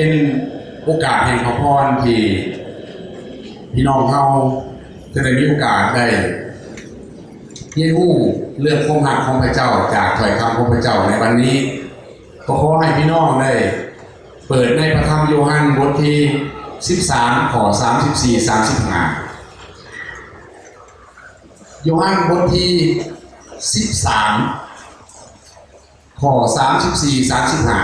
ເປັນໂອກາດແຫ່ງພະພອນທີ່ພີ່ນ້ອງເຮົາຈະໄດ້ມີໂອກາດໄດ້ຮຽນຮູ້ເລື່ອງຄວາມຮັກຂອງພະເຈົ້າຈາກຖ້ອຍຄຳຂອງພະເຈົ້າໃນວັນນີ້. ກໍຂໍໃຫ້ພີ່ນ້ອງໄດ້ເປີດໃນພະທຳໂຢຮັນບົດທີສິບສາມ ຂໍ້ສາມສິບສີ່ ສາມສິບຫ້າ. ໂຢຮັນບົດທີສິບສາມ ຂໍ້ສາມສິບສີ່ ສາມສິບຫ້າ.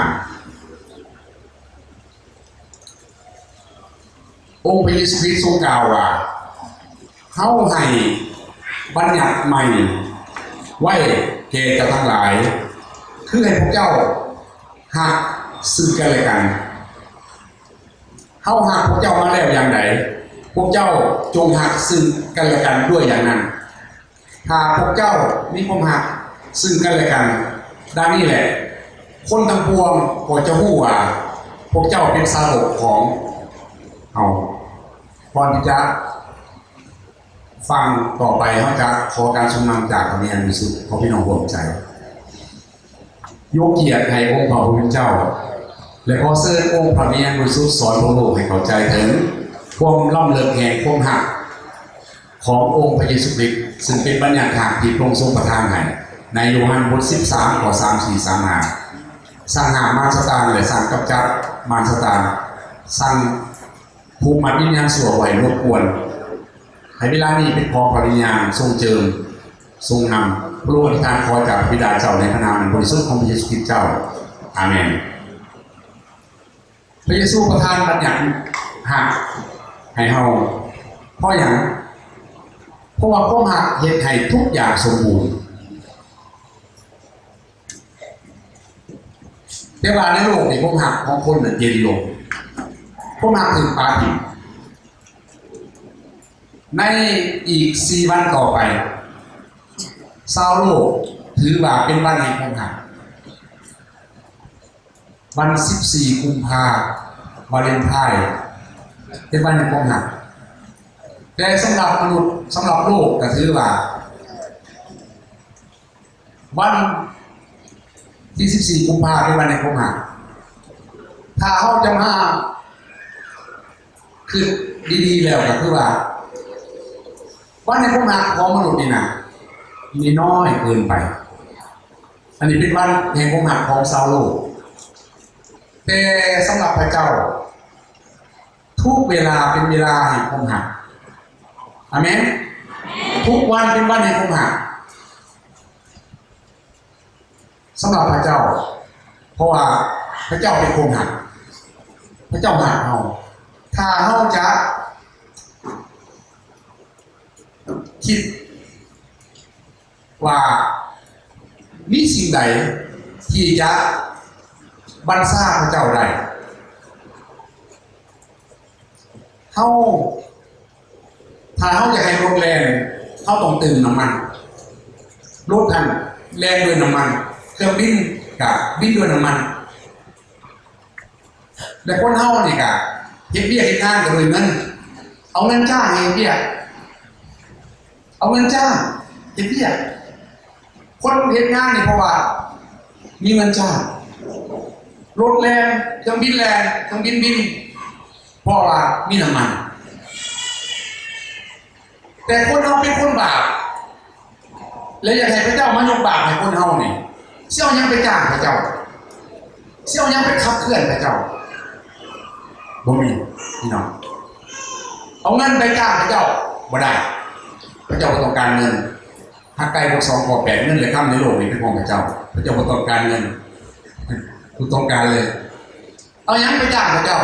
ອົງພະເຢຊູຄຣິດຊົງກ່າວວ່າ, ເຮົາໃຫ້ບັນຍັດໃໝ່ໄວ້ແກ່ເຈົ້າທັງຫຼາຍ, ຄືໃຫ້ພວກເຈົ້າຮັກຊຶ່ງກັນແລະກັນ. ເຮົາຮັກພວກເຈົ້າມາແລ້ວຢ່າງໃດ, ພວກເຈົ້າຈົ່ງຮັກຊຶ່ງກັນແລະກັນດ້ວຍຢ່າງນັ້ນ. ຖ້າພວກເຈົ້າມີຄວາມຮັກຊຶ່ງກັນແລະກັນດັ່ງນີ້ແຫຼະ, ຄົນທັງປວງກໍຈະຮູ້ວ່າພວກເຈົ້າເປັນສາວົກຂອງເຮົາ. ກ່ອນທີ່ຈະຟັງຕໍ່ໄປ, ເຮົາຈະຂໍການຊົງນຳຈາກພະວິນຍານບໍລິສຸດ. ຂໍພີ່ນ້ອງຮ່ວມໃຈ. ຍົກກຽດໃຫ້ອົງພະຜູ້ເປັນເຈົ້າ ແລະ ຂໍເຊີນອົງພະວິນຍານບໍລິສຸດສອນໂລກໃຫ້ເຂົ້າໃຈເຖິງຄວາມລ້ຳເລິກແຫ່ງຄວາມຮັກຂອງອົງພະເຢຊູຄຣິດ, ຊຶ່ງເປັນບັນຍາທານທີ່ພະອົງຊົງປະທານໃຫ້ໃນໂຢຮັນບົດສິບສາມ ຂໍ້ສາມສິບສີ່ ສາມສິບຫ້າ. ສັ່ງຫ້າມມານຊາຕານ ແລະ ສັ່ງກຳຈັດມານຊາຕານ, ສັ່ງຜູກມັດວິນຍານຊົ່ວໄວ້ລົບກວນ. ໃຫ້ເວລານີ້ເປັນຂອງພະວິນຍານຊົງເຈີມ ຊົງນຳ. ພະໂລ ອະທິຖານຂໍຈາກພະບິດາເຈົ້າ ໃນພະນາມອັນບໍລິສຸດຂອງພະເຢຊູຄຣິດເຈົ້າ. ອາເມນ. ພະເຢຊູປະທານບັນຍັດຮັກໃຫ້ເຮົາ. ເພາະຫຍັງ? ເພາະວ່າຄວາມຮັກເຮັດໃຫ້ທຸກຢ່າງສົມບູນ. ແຕ່ວ່າໃນໂລກນີ້ ຄວາມຮັກຂອງຄົນນັ້ນເຢັນລົງ, ຄວາມຮັກຖືກປະຖິ້ມ. ໃນອີກສີ່ວັນຕໍ່ໄປ, ຊາວໂລກຖືວ່າເປັນວັນແຫ່ງຄວາມຮັກ. ວັນສິບສີ່ກຸມພາ, ວາເລນທາຍ, ເປັນວັນແຫ່ງຄວາມຮັກ. ແຕ່ສຳລັບມະນຸດ, ສຳລັບໂລກກໍຖືວ່າ ວັນທີສິບສີ່ກຸມພາເປັນວັນແຫ່ງຄວາມຮັກ. ຖ້າເຮົາຈະມາຄິດດີໆແລ້ວກໍຄືວ່າ ວັນແຫ່ງຄວາມຮັກຂອງມະນຸດນີ້ນະ ມີນ້ອຍເກີນໄປ. ອັນນີ້ເປັນວັນແຫ່ງຄວາມຮັກຂອງຊາວໂລກ. ແຕ່ສຳລັບພະເຈົ້າ, ທຸກເວລາເປັນເວລາແຫ່ງຄວາມຮັກ. ອາເມນ. ທຸກວັນເປັນວັນແຫ່ງຄວາມຮັກສຳລັບພະເຈົ້າ, ເພາະວ່າພະເຈົ້າເປັນຄວາມຮັກ, ພະເຈົ້າຮັກເຮົາ. ຖ້າເຮົາຈະຄິດ ວ່າມີສິ່ງໃດທີ່ຈະບັນຊາພະເຈົ້າໄດ້? ເຮົາ, ຖ້າເຮົາຢາກໃຫ້ລົດແລ່ນ, ເຮົາຕ້ອງເຕີມນ້ຳມັນ. ລົດຫັ້ນແລ່ນດ້ວຍນ້ຳມັນ, ເຄື່ອງບິນກະບິນດ້ວຍນ້ຳມັນ. ແລະ ຄົນເຮົານີ້ກະເຮັດວຽກເຮັດງານກະໂດຍເງິນ, ເອົາເງິນຈ້າງໃຫ້ເຮັດວຽກ, ເອົາເງິນຈ້າງເຮັດວຽກ. ຄົນເຮັດງານນີ້ເພາະວ່າມີເງິນຈ້າງ, ລົດແລ່ນ, ເຄື່ອງບິນແລ່ນ, ເຄື່ອງບິນບິນ, ເພາະວ່າມີນ້ຳມັນ. ແຕ່ຄົນເຮົາເປັນຄົນບາບ ແລະ ຢາກໃຫ້ພະເຈົ້າມາຍົກບາບໃຫ້ຄົນເຮົານີ້, ຊິເອົາຫຍັງໄປຈ້າງພະເຈົ້າ? ຊິເອົາຫຍັງໄປຂັບເຄື່ອນພະເຈົ້າ? ບໍ່ມີ, ພີ່ນ້ອງ. ເອົາເງິນໄປຈ້າງພະເຈົ້າບໍ່ໄດ້. ພະເຈົ້າບໍ່ຕ້ອງການເງິນ. ຮັກກາຍບົດສອງ ຂໍ້ແປດ, ເງິນ ແລະ ຄຳໃນໂລກນີ້ເປັນຂອງພະເຈົ້າ. ພະເຈົ້າບໍ່ຕ້ອງການເງິນ, ບໍ່ຕ້ອງການເລີຍ. ເອົາຫຍັງໄປຈ້າງພະເຈົ້າ?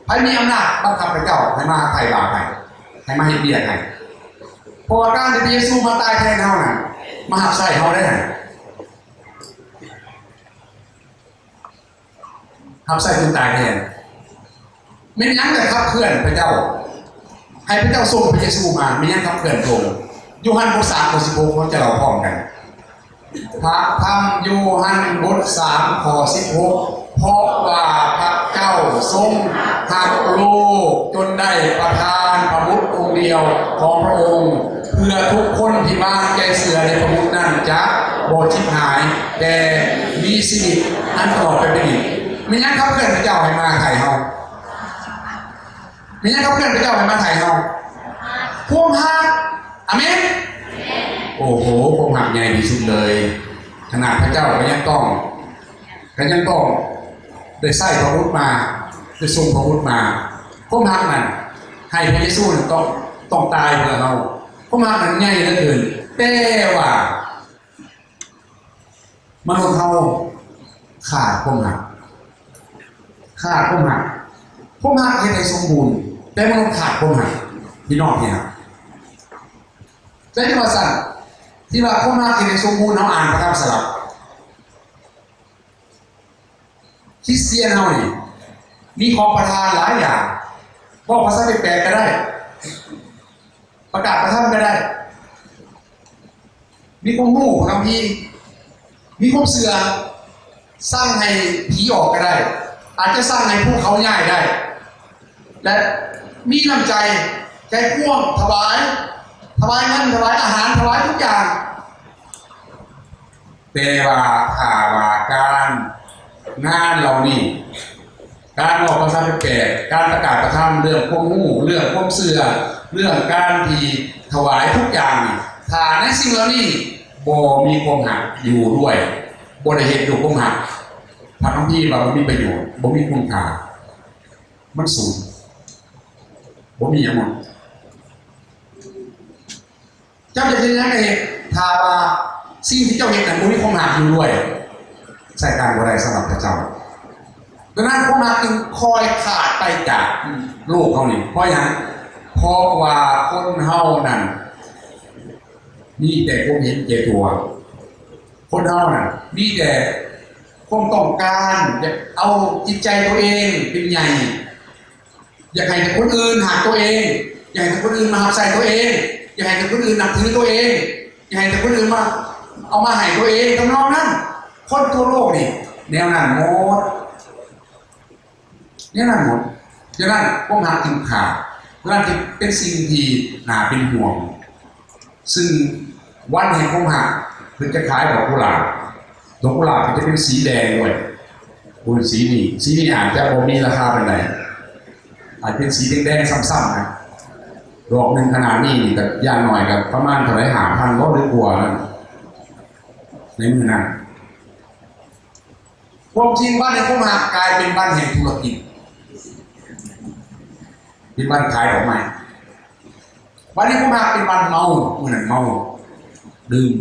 ໃຜມີອຳນາດບັງຄັບພະເຈົ້າໃຫ້ມາໄຖ່ບາບໃຫ້, ໃຫ້ມາເຮັດວຽກໃຫ້? ເພາະວ່າການທີ່ພະເຢຊູມາຕາຍແທນເຮົານັ້ນ, ມາຮັບໃຊ້ເຮົາໄດ້ຫັ້ນ, ຮັບໃຊ້ຄົນຕາຍແທນ. ແມ່ນຫຍັງໄດ້ຂັບເຄື່ອນພະເຈົ້າ? ໃຫ້ພະເຈົ້າສົ່ງພະເຢຊູມາ, ແມ່ນຫຍັງຂັບເຄື່ອນພະອົງ? ໂຢຮັນບົດສາມ ຂໍ້ສິບຫົກ ເຮົາຈະເລົ່າພ້ອມກັນ. ພະທຳໂຢຮັນບົດສາມ ຂໍ້ສິບຫົກ ເພາະວ່າພະເຈົ້າຊົງຮັກໂລກ ຈົນໄດ້ປະທານພະບຸດອົງດຽວຂອງພະອົງ, ເພື່ອທຸກຄົນທີ່ວາງໃຈເຊື່ອໃນພະບຸດນັ້ນຈະບໍ່ຖິ້ມຫາຍ, ແຕ່ມີຊີວິດອັນຕະຫຼອດໄປເປັນນິດ. ແມ່ນຫຍັງຂັບເຄື່ອນພະເຈົ້າໃຫ້ມາໄຖ່ເຮົາ? ແມ່ນຫຍັງຂັບເຄື່ອນພະເຈົ້າໃຫ້ມາໄຖ່ເຮົາ? ຄວາມຮັກ. ອາເມນ. ໂອ້ໂຫ ຄວາມຮັກໃຫຍ່ທີ່ສຸດເລີຍ. ຂະໜາດພະເຈົ້າກໍຍັງຕ້ອງ ກໍຍັງຕ້ອງໄດ້ໃຊ້ພະບຸດມາ ໄດ້ສົ່ງພະບຸດມາ. ຄວາມຮັກນັ້ນ ໃຫ້ພະເຢຊູນັ້ນຕ້ອງ ຕ້ອງຕາຍເພື່ອເຮົາ. ຄວາມຮັກນັ້ນໃຫຍ່ເຫຼືອເກີນ. ແຕ່ວ່າ ມະນຸດເຮົາຂາດຄວາມຮັກ ຂາດຄວາມຮັກ. ຄວາມຮັກເຮັດໃຫ້ສົມບູນ ແຕ່ມະນຸດຂາດຄວາມຮັກ ພີ່ນ້ອງທີ່ຮັກ. ແຕ່ທີ່ວ່າຊັ້ນ ທີ່ວ່າຄວາມຮັກເຮັດໃຫ້ສົມບູນ ເຮົາອ່ານພະຄຳສະຫຼັບ. ຄຣິສຕຽນເຮົານີ້ ມີຂອງປະທານຫຼາຍຢ່າງ ເວົ້າພາສາແປກໆກໍໄດ້ ປະກາດພະທຳກໍໄດ້ ມີຄວາມຮູ້ພະຄຳພີ ມີຄວາມເຊື່ອ ສັ່ງໃຫ້ຜີອອກກໍໄດ້ ອາດຈະສັ່ງໃຫ້ພູເຂົາຍ້າຍໄດ້ ແລະ ມີນ້ຳໃຈ ໃຈກວ້າງ ຖວາຍ ຖວາຍເງິນ ຖວາຍອາຫານ ຖວາຍທຸກຢ່າງ. ແຕ່ວ່າຖ້າວ່າການ ງານເຫຼົ່ານີ້ ການເວົ້າພາສາແປກໆ ການປະກາດປະທຳເລື່ອງຄວາມຮູ້ ເລື່ອງຄວາມເຊື່ອ ເລື່ອງການທີ່ຖວາຍທຸກຢ່າງນີ້ ຖ້າໃນສິ່ງເຫຼົ່ານີ້ບໍ່ມີຄວາມຮັກຢູ່ດ້ວຍ ບໍ່ໄດ້ເຮັດດ້ວຍຄວາມຮັກ ພະຄຳພີວ່າບໍ່ມີປະໂຫຍດ ບໍ່ມີຄຸນຄ່າ ມັນສູນ ບໍ່ມີຫຍັງໝົດ. ເຈົ້າຈະເຮັດຫຍັງກໍເຮັດ ຖ້າວ່າສິ່ງທີ່ເຈົ້າເຮັດນັ້ນບໍ່ມີຄວາມຮັກຢູ່ດ້ວຍ ໃຊ້ການບໍ່ໄດ້ສຳລັບພະເຈົ້າ. ດັ່ງນັ້ນຄວາມຮັກຈຶ່ງຄ່ອຍຂາດໄປຈາກໂລກເຮົານີ້. ເພາະຫຍັງ? ເພາະວ່າຄົນເຮົານັ້ນມີແຕ່ຄວາມເຫັນແກ່ຕົວ. ຄົນເຮົານັ້ນມີແຕ່ຄວາມຕ້ອງການ ຢາກເອົາຈິດໃຈຕົວເອງເປັນໃຫຍ່. ຢາກໃຫ້ແຕ່ຄົນອື່ນຮັກຕົວເອງ, ຢາກໃຫ້ແຕ່ຄົນອື່ນມາຮັບໃຊ້ຕົວເອງ, ຢາກໃຫ້ແຕ່ຄົນອື່ນນັບຖືຕົວເອງ, ຢາກໃຫ້ແຕ່ຄົນອື່ນມາເອົາມາໃຫ້ຕົວເອງ ທຳນອງນັ້ນ. ຄົນທົ່ວໂລກນີ້ແນວນັ້ນໝົດ, ແນວນັ້ນໝົດ. ສະນັ້ນຄວາມຮັກຈຶ່ງຂາດ, ສະນັ້ນຈຶ່ງເປັນສິ່ງທີ່ໜ້າເປັນຫ່ວງ. ຊຶ່ງວັນແຫ່ງຄວາມຮັກ ເພິ່ນຈະຂາຍດອກກຸຫຼາບ, ດອກກຸຫຼາບເພິ່ນຈະເປັນສີແດງດ້ວຍ. ໂອ້ຍ ສີນີ້ ສີນີ້ອາດຈະບໍ່ມີລາຄາປານໃດ, ອາດເປັນສີແດງໆຊ້ຳໆນະ. ດອກໜຶ່ງຂະໜາດນີ້ນີ້ກໍຢ່າງໜ້ອຍກໍປະມານເທົ່າໃດ ຫ້າພັນບໍ່ ຫຼືກວ່ານັ້ນ ໃນມື້ນັ້ນ. ຄວາມຈິງ ວັນແຫ່ງຄວາມຮັກກາຍເປັນວັນແຫ່ງທຸລະກິດ, ເປັນວັນຂາຍດອກໄມ້. ວັນແຫ່ງຄວາມຮັກເປັນວັນເມົາ, ມື້ນັ້ນເມົາ ດື່ມ.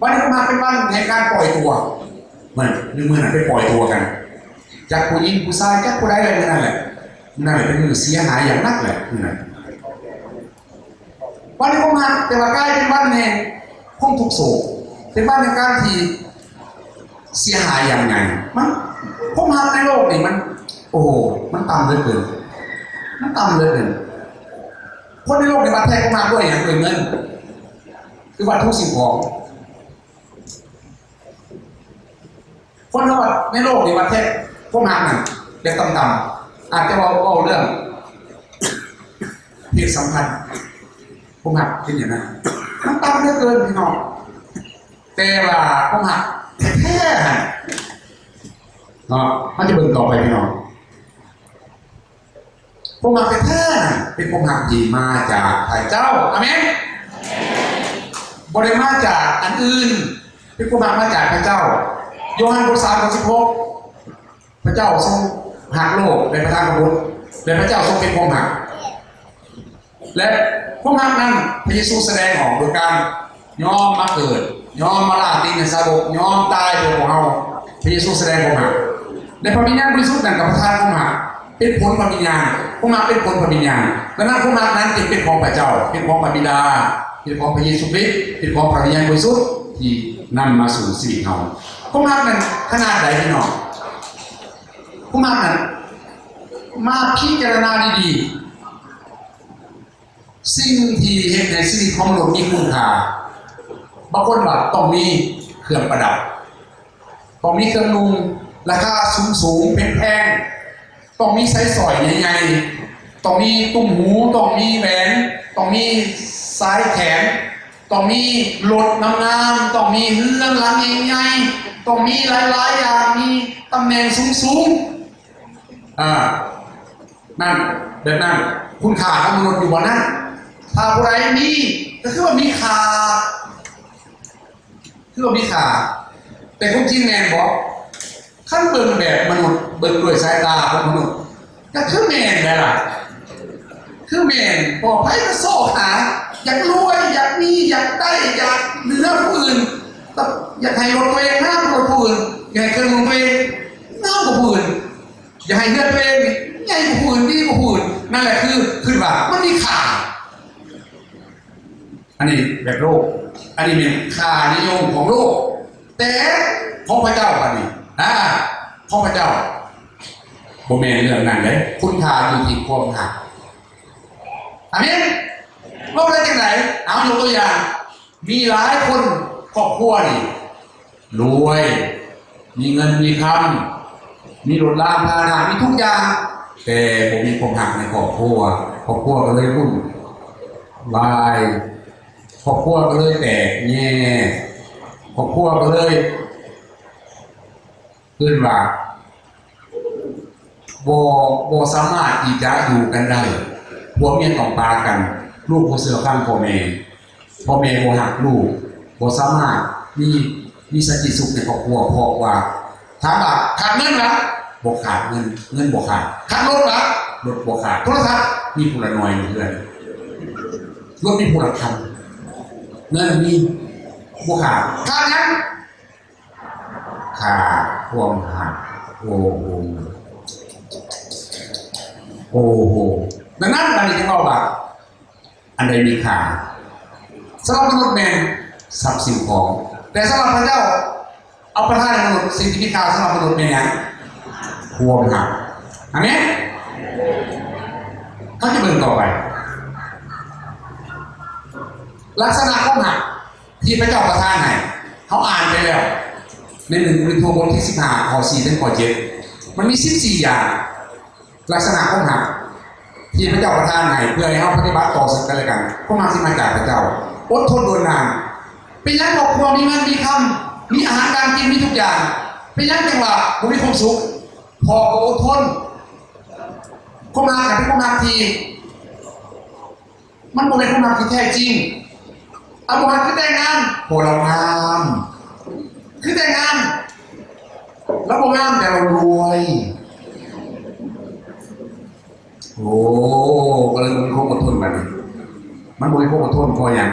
ວັນແຫ່ງຄວາມຮັກເປັນວັນແຫ່ງການປ່ອຍຕົວ, ມື້ນັ້ນ ມື້ນັ້ນໄປປ່ອຍຕົວກັນ ຈັກຜູ້ຍິງຜູ້ຊາຍ ຈັກຜູ້ໃດແຫຼະ ມື້ນັ້ນແຫຼະ. ມື້ນັ້ນແຫຼະເປັນມື້ເສຍຫາຍຢ່າງໜັກແຫຼະ ມື້ນັ້ນ. ວັນແຫ່ງຄວາມຮັກ ແຕ່ວ່າກາຍເປັນວັນແຫ່ງຄວາມທຸກໂສກ, ເປັນວັນແຫ່ງການທີ່ເສຍຫາຍຢ່າງໃຫຍ່. ມັນ ຄວາມຮັກໃນໂລກນີ້ມັນ ໂອ້ ມັນຕ່ຳເຫຼືອເກີນ, ມັນຕ່ຳເຫຼືອເກີນ. ຄົນໃນໂລກນີ້ວັດແທກຄວາມຮັກດ້ວຍຫຍັງ? ດ້ວຍເງິນ ຫຼືວັດຖຸສິ່ງຂອງ. ຄົນເຮົາໃນໂລກນີ້ວ່າແທ້ ຄວາມຮັກນັ້ນແບບຕ່ຳໆ ອາດຈະເວົ້າ ເວົ້າເລື່ອງເພດສຳພັນ ຄວາມຮັກເປັນຫຍັງນະ ມັນຕ່ຳເຫຼືອເກີນ ພີ່ນ້ອງ. ແຕ່ວ່າຄວາມຮັກແທ້ໆຫັ້ນເນາະ ເຮົາຈະເບິ່ງຕໍ່ໄປ ພີ່ນ້ອງ. ຄວາມຮັກແທ້ໆນັ້ນ ເປັນຄວາມຮັກທີ່ມາຈາກພະເຈົ້າ. ອາເມນ. ບໍ່ໄດ້ມາຈາກອັນອື່ນ, ເປັນຄວາມຮັກມາຈາກພະເຈົ້າ. ໂຢຮັນບົດສາມ ຂໍ້ສິບຫົກ ພະເຈົ້າຊົງຮັກໂລກ ແລະ ປະທານພະບຸດ ແລະ ພະເຈົ້າຊົງເປັນຄວາມຮັກ. ແລະ ຄວາມຮັກນັ້ນ ພະເຢຊູສະແດງອອກໂດຍການ ຍອມມາເກີດ, ຍອມມາລາຕີນໃຫ້ສາວົກ, ຍອມຕາຍເພື່ອພວກເຮົາ. ພະເຢຊູສະແດງຄວາມຮັກ ແລະ ພະວິນຍານບໍລິສຸດນັ້ນກໍປະທານຄວາມຮັກ ເປັນຜົນພະວິນຍານ. ຄວາມຮັກເປັນຜົນພະວິນຍານ. ດັ່ງນັ້ນ ຄວາມຮັກນັ້ນຈຶ່ງເປັນຂອງພະເຈົ້າ, ເປັນຂອງພະບິດາ, ເປັນຂອງພະເຢຊູຄຣິດ, ເປັນຂອງພະວິນຍານບໍລິສຸດທີ່ນຳມາສູ່ຊີວິດເຮົາ. ຄວາມຮັກນັ້ນຂະໜາດໃດ ພີ່ນ້ອງ? ຄວາມຮັກນັ້ນ ມາພິຈາລະນາດີໆ ສິ່ງທີ່ເຮັດໃຫ້ຊີວິດຂອງມະນຸດມີຄຸນຄ່າ. ບາງຄົນວ່າຕ້ອງມີເຄື່ອງປະດັບ, ຕ້ອງມີເຄື່ອງນຸ່ງລາຄາສູງໆ ແພງໆ, ຕ້ອງມີສາຍສ້ອຍໃຫຍ່ໆ, ຕ້ອງມີຕຸ້ມຫູ, ຕ້ອງມີແຫວນ, ຕ້ອງມີສາຍແຂນ, ຕ້ອງມີລົດງາມໆ, ຕ້ອງມີເຮືອນຫຼັງໃຫຍ່ໆ. ຕ້ອງມີຫຼາຍໆຢ່າງ ມີຕຳແໜ່ງສູງໆ ອ່າ ນັ້ນ ແບບນັ້ນ ຄຸນຄ່າຂອງມະນຸດຢູ່ບ່ອນນັ້ນ. ຖ້າຜູ້ໃດມີ ກໍຄືວ່າມີຄ່າ ຄືວ່າມີຄ່າ. ແຕ່ຄວາມຈິງແມ່ນບໍ່? ຄັນເບິ່ງແບບມະນຸດ ເບິ່ງດ້ວຍສາຍຕາຂອງມະນຸດ ກໍຄືແມ່ນແຫຼະລະ ຄືແມ່ນ. ເພາະໃຜກໍຊອກຫາ ຢາກລວຍ ຢາກມີ ຢາກໄດ້ ຢາກເຫຼືອຜູ້ອື່ນ ຢາກໃຫ້ລົດຕົວເອງງາມກວ່າຜູ້ອື່ນ ຢາກໃຫ້ເຄື່ອງນຸ່ງຕົວເອງງາມກວ່າຜູ້ອື່ນ ຢາກໃຫ້ເຮືອນຕົວເອງໃຫຍ່ກວ່າຜູ້ອື່ນ ດີກວ່າຜູ້ອື່ນ. ນັ້ນແຫຼະຄື ຄືວ່າມັນມີຄ່າ. ອັນນີ້ແບບໂລກ ອັນນີ້ແມ່ນຄ່ານິຍົມຂອງໂລກ. ແຕ່ຂອງພະເຈົ້າບັດນີ້ ອາ ຂອງພະເຈົ້າບໍ່ແມ່ນເລື່ອງນັ້ນເດ້. ຄຸນຄ່າຢູ່ທີ່ຄວາມຮັກ. ອາເມນ. ເວົ້າໄດ້ຈັ່ງໃດ? ເອົາ ຍົກຕົວຢ່າງ ມີຫຼາຍຄົນ ຄອບຄົວນີ້ ລວຍ ມີເງິນມີຄຳ ມີລົດລາງພາຫະນະ ມີທຸກຢ່າງ ແຕ່ບໍ່ມີຄວາມຮັກໃນຄອບຄົວ. ຄອບຄົວກໍເລີຍວຸ່ນວາຍ ຄອບຄົວກໍເລີຍແຕກແຍກ ຄອບຄົວກໍເລີຍ ເອີ້ນວ່າ ບໍ່ ບໍ່ສາມາດທີ່ຈະຢູ່ກັນໄດ້. ຜົວເມຍຕ້ອງປາກັນ ລູກບໍ່ເຊື່ອຟັງພໍ່ແມ່ ພໍ່ແມ່ບໍ່ຮັກລູກ ບໍ່ສາມາດມີ ມີສັນຕິສຸກໃນຄອບຄົວ ເພາະວ່າ ຖາມວ່າຂາດເງິນລະ? ບໍ່ຂາດເງິນ ເງິນບໍ່ຂາດ. ຂາດລົດລະ? ລົດບໍ່ຂາດ. ໂທລະສັບມີຜູ້ລະໜ່ວຍຢູ່ເຮືອນ ລົດມີຜູ້ລະຄັນ ເງິນມີ ບໍ່ຂາດ. ຂາດຫຍັງ? ຂາດຄວາມຮັກ. ໂອ້ໂຫ ໂອ້ໂຫ. ດັ່ງນັ້ນ ອັນນີ້ຈຶ່ງເວົ້າວ່າ ອັນໃດມີຄ່າ ສຳລັບມະນຸດແມ່ນຊັບສິ່ງຂອງ ແຕ່ສຳລັບພະເຈົ້າ ເອົາປະທານໃຫ້ມະນຸດ ສິ່ງທີ່ມີຄ່າສຳລັບມະນຸດແມ່ນຫຍັງ? ຄວາມຮັກ. ອາເມນ. ເຮົາຈະເບິ່ງຕໍ່ໄປ ລັກສະນະຄວາມຮັກ ທີ່ພະເຈົ້າປະທານໃຫ້ ເຮົາອ່ານໄປແລ້ວໃນໜຶ່ງໂກຣິນໂທ ບົດທີສິບຫ້າ ຂໍ້ສີ່ ເຖິງຂໍ້ເຈັດ ມັນມີສິບສີ່ຢ່າງ ລັກສະນະຄວາມຮັກທີ່ພະເຈົ້າປະທານໃຫ້ ເພື່ອໃຫ້ເຮົາປະຕິບັດຕໍ່ເຊິ່ງກັນແລະກັນ. ຄວາມຮັກທີ່ມາຈາກພະເຈົ້າ ອົດທົນດົນນານ. ເປັນຫຍັງຄອບຄົວມີເງິນມີຄຳ ມີອາຫານການກິນ ມີທຸກຢ່າງ ເປັນຫຍັງຈຶ່ງວ່າບໍ່ມີຄວາມສຸກ? ເພາະບໍ່ອົດທົນ. ຄວາມຮັກນັ້ນເປັນຄວາມຮັກທີ່ ມັນບໍ່ແມ່ນຄວາມຮັກທີ່ແທ້ຈິງ. ອາ ບໍ່ຮັກຄືແຕ່ງງານ ເພາະລາວງາມ ຄືແຕ່ງງານ ລາວບໍ່ງາມ ແຕ່ລາວລວຍ. ໂອ້ ກໍເລີຍບໍ່ມີຄວາມອົດທົນບັດນີ້. ມັນບໍ່ມີຄວາມອົດທົນ ເພາະຫຍັງ?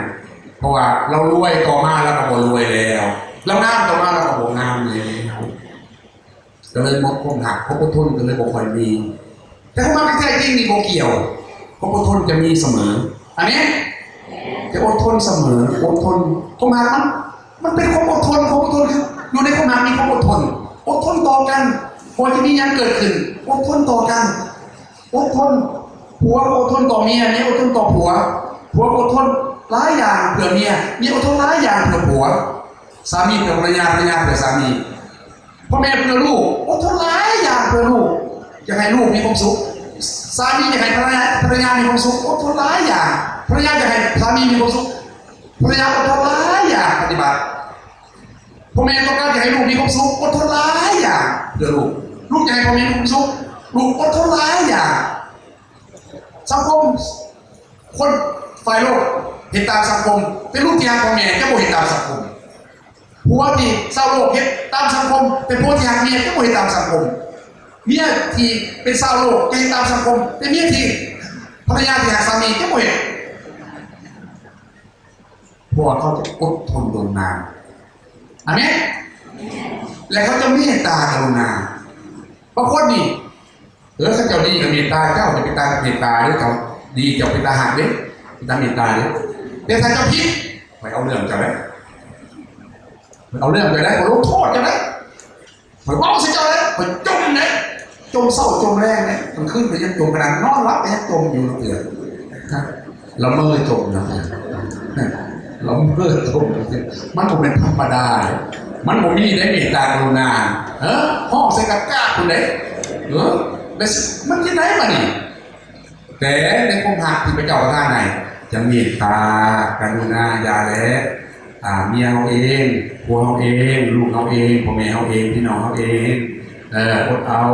ເພາະວ່າລາວລວຍ ຕໍ່ມາລາວກໍບໍ່ລວຍແລ້ວ ລາວງາມ ຕໍ່ມາລາວກໍບໍ່ງາມແລ້ວ. ກໍເລີຍໝົດຄວາມຮັກ ຄວາມອົດທົນກໍເລີຍບໍ່ຄ່ອຍມີ. ແຕ່ຄວາມຮັກທີ່ແທ້ຈິງນີ້ບໍ່ກ່ຽວ ຄວາມອົດທົນຈະມີສະເໝີ. ອາເມນ. ຈະອົດທົນສະເໝີ ອົດທົນ. ຄວາມຮັກມັນ ມັນເປັນຄວາມອົດທົນ. ຄວາມອົດທົນຄື ຢູ່ໃນຄວາມຮັກມີຄວາມອົດທົນ ອົດທົນຕໍ່ກັນ. ບໍ່ວ່າຈະມີຫຍັງເກີດຂຶ້ນ ອົດທົນຕໍ່ກັນ ອົດທົນ. ຜົວກໍອົດທົນຕໍ່ເມຍ ເມຍອົດທົນຕໍ່ຜົວ ຜົວກໍອົດທົນຫຼາຍຢ່າງເພື່ອເມຍ ເມຍອົດທົນຫຼາຍຢ່າງເພື່ອຜົວ ສາມີເພື່ອພັນລະຍາ ພັນລະຍາເພື່ອສາມີ. ພໍ່ແມ່ເພື່ອລູກ ອົດທົນຫຼາຍຢ່າງເພື່ອລູກ ຢາກໃຫ້ລູກມີຄວາມສຸກ. ສາມີຢາກໃຫ້ພັນລະຍາ ພັນລະຍາມີຄວາມສຸກ ອົດທົນຫຼາຍຢ່າງ. ພັນລະຍາຢາກໃຫ້ສາມີມີຄວາມສຸກ ພັນລະຍາອົດທົນຫຼາຍຢ່າງປະຕິບັດ. ພໍ່ແມ່ຕ້ອງການຢາກໃຫ້ລູກມີຄວາມສຸກ ອົດທົນຫຼາຍຢ່າງເພື່ອລູກ. ລູກຢາກໃຫ້ພໍ່ແມ່ມີຄວາມສຸກ ລູກອົດທົນຫຼາຍຢ່າງ. ສັງຄົມ ຄົນຝ່າຍໂລກເຮັດຕາມສັງຄົມ ແຕ່ລູກທີ່ຮັກພໍ່ແມ່ຈະບໍ່ເຮັດຕາມສັງຄົມ. ຜົວທີ່ຊາວໂລກເຮັດຕາມສັງຄົມ ແຕ່ຜົວທີ່ຮັກເມຍຈະບໍ່ເຮັດຕາມສັງຄົມ. ເມຍທີ່ເປັນຊາວໂລກຈະເຮັດຕາມສັງຄົມ ແຕ່ເມຍທີ່ ພັນລະຍາທີ່ຮັກສາມີຈະບໍ່ເຮັດ. ເພາະວ່າເຂົາຈະອົດທົນດົນນານ. ອາເມນ. ແລະ ເຂົາຈະເມດຕາກະລຸນາ. ບາງຄົນນີ້ ເອີ ເຂົາເຈົ້າດີກໍເມດຕາເຈົ້າ ເຈົ້າເປັນຕາເມດຕາເດ້ ເຂົາດີເຈົ້າເປັນຕາຮັກເດ້ ເປັນຕາເມດຕາເດ້. ແຕ່ຖ້າເຈົ້າຜິດ ຂ້ອຍເອົາເລື່ອງເຈົ້າໄດ໋ ຂ້ອຍເອົາເລື່ອງເຈົ້າໄດ໋ ຂ້ອຍລົງໂທດເຈົ້າໄດ໋ ຂ້ອຍເວົ້າໃສ່ເຈົ້າເດ້ ຂ້ອຍຈົ່ມເດ້ ຈົ່ມເຊົ້າຈົ່ມແລງເດ້ ກາງຄືນກໍຍັງຈົ່ມ ຂະໜາດນອນຫຼັບກໍຍັງຈົ່ມຢູ່ເທື່ອ ລະເມີຈົ່ມນະ ລະເມີຈົ່ມ. ມັນບໍ່ແມ່ນທຳມະດາເດ້ ມັນບໍ່ມີໃນເມດຕາກະລຸນາ ເອີ ຮ້ອງໃສ່ກາກໆພຸ້ນເດ້ ເອີ ແລ້ວມັນຈັ່ງໃດບາດນີ້? ແຕ່ໃນຄວາມຮັກທີ່ພະເຈົ້າປະທານໃຫ້ ຈະເມດຕາກະລຸນາຢ່າແລ. ຕາເມຍເຮົາເອງ, ຜົວເຮົາເອງ, ລູກເຮົາເອງ, ພໍ່ແມ່ເຮົາເອງ, ພີ່ນ້ອງເຮົາເອງ. ເອີ ອົດເອົາ,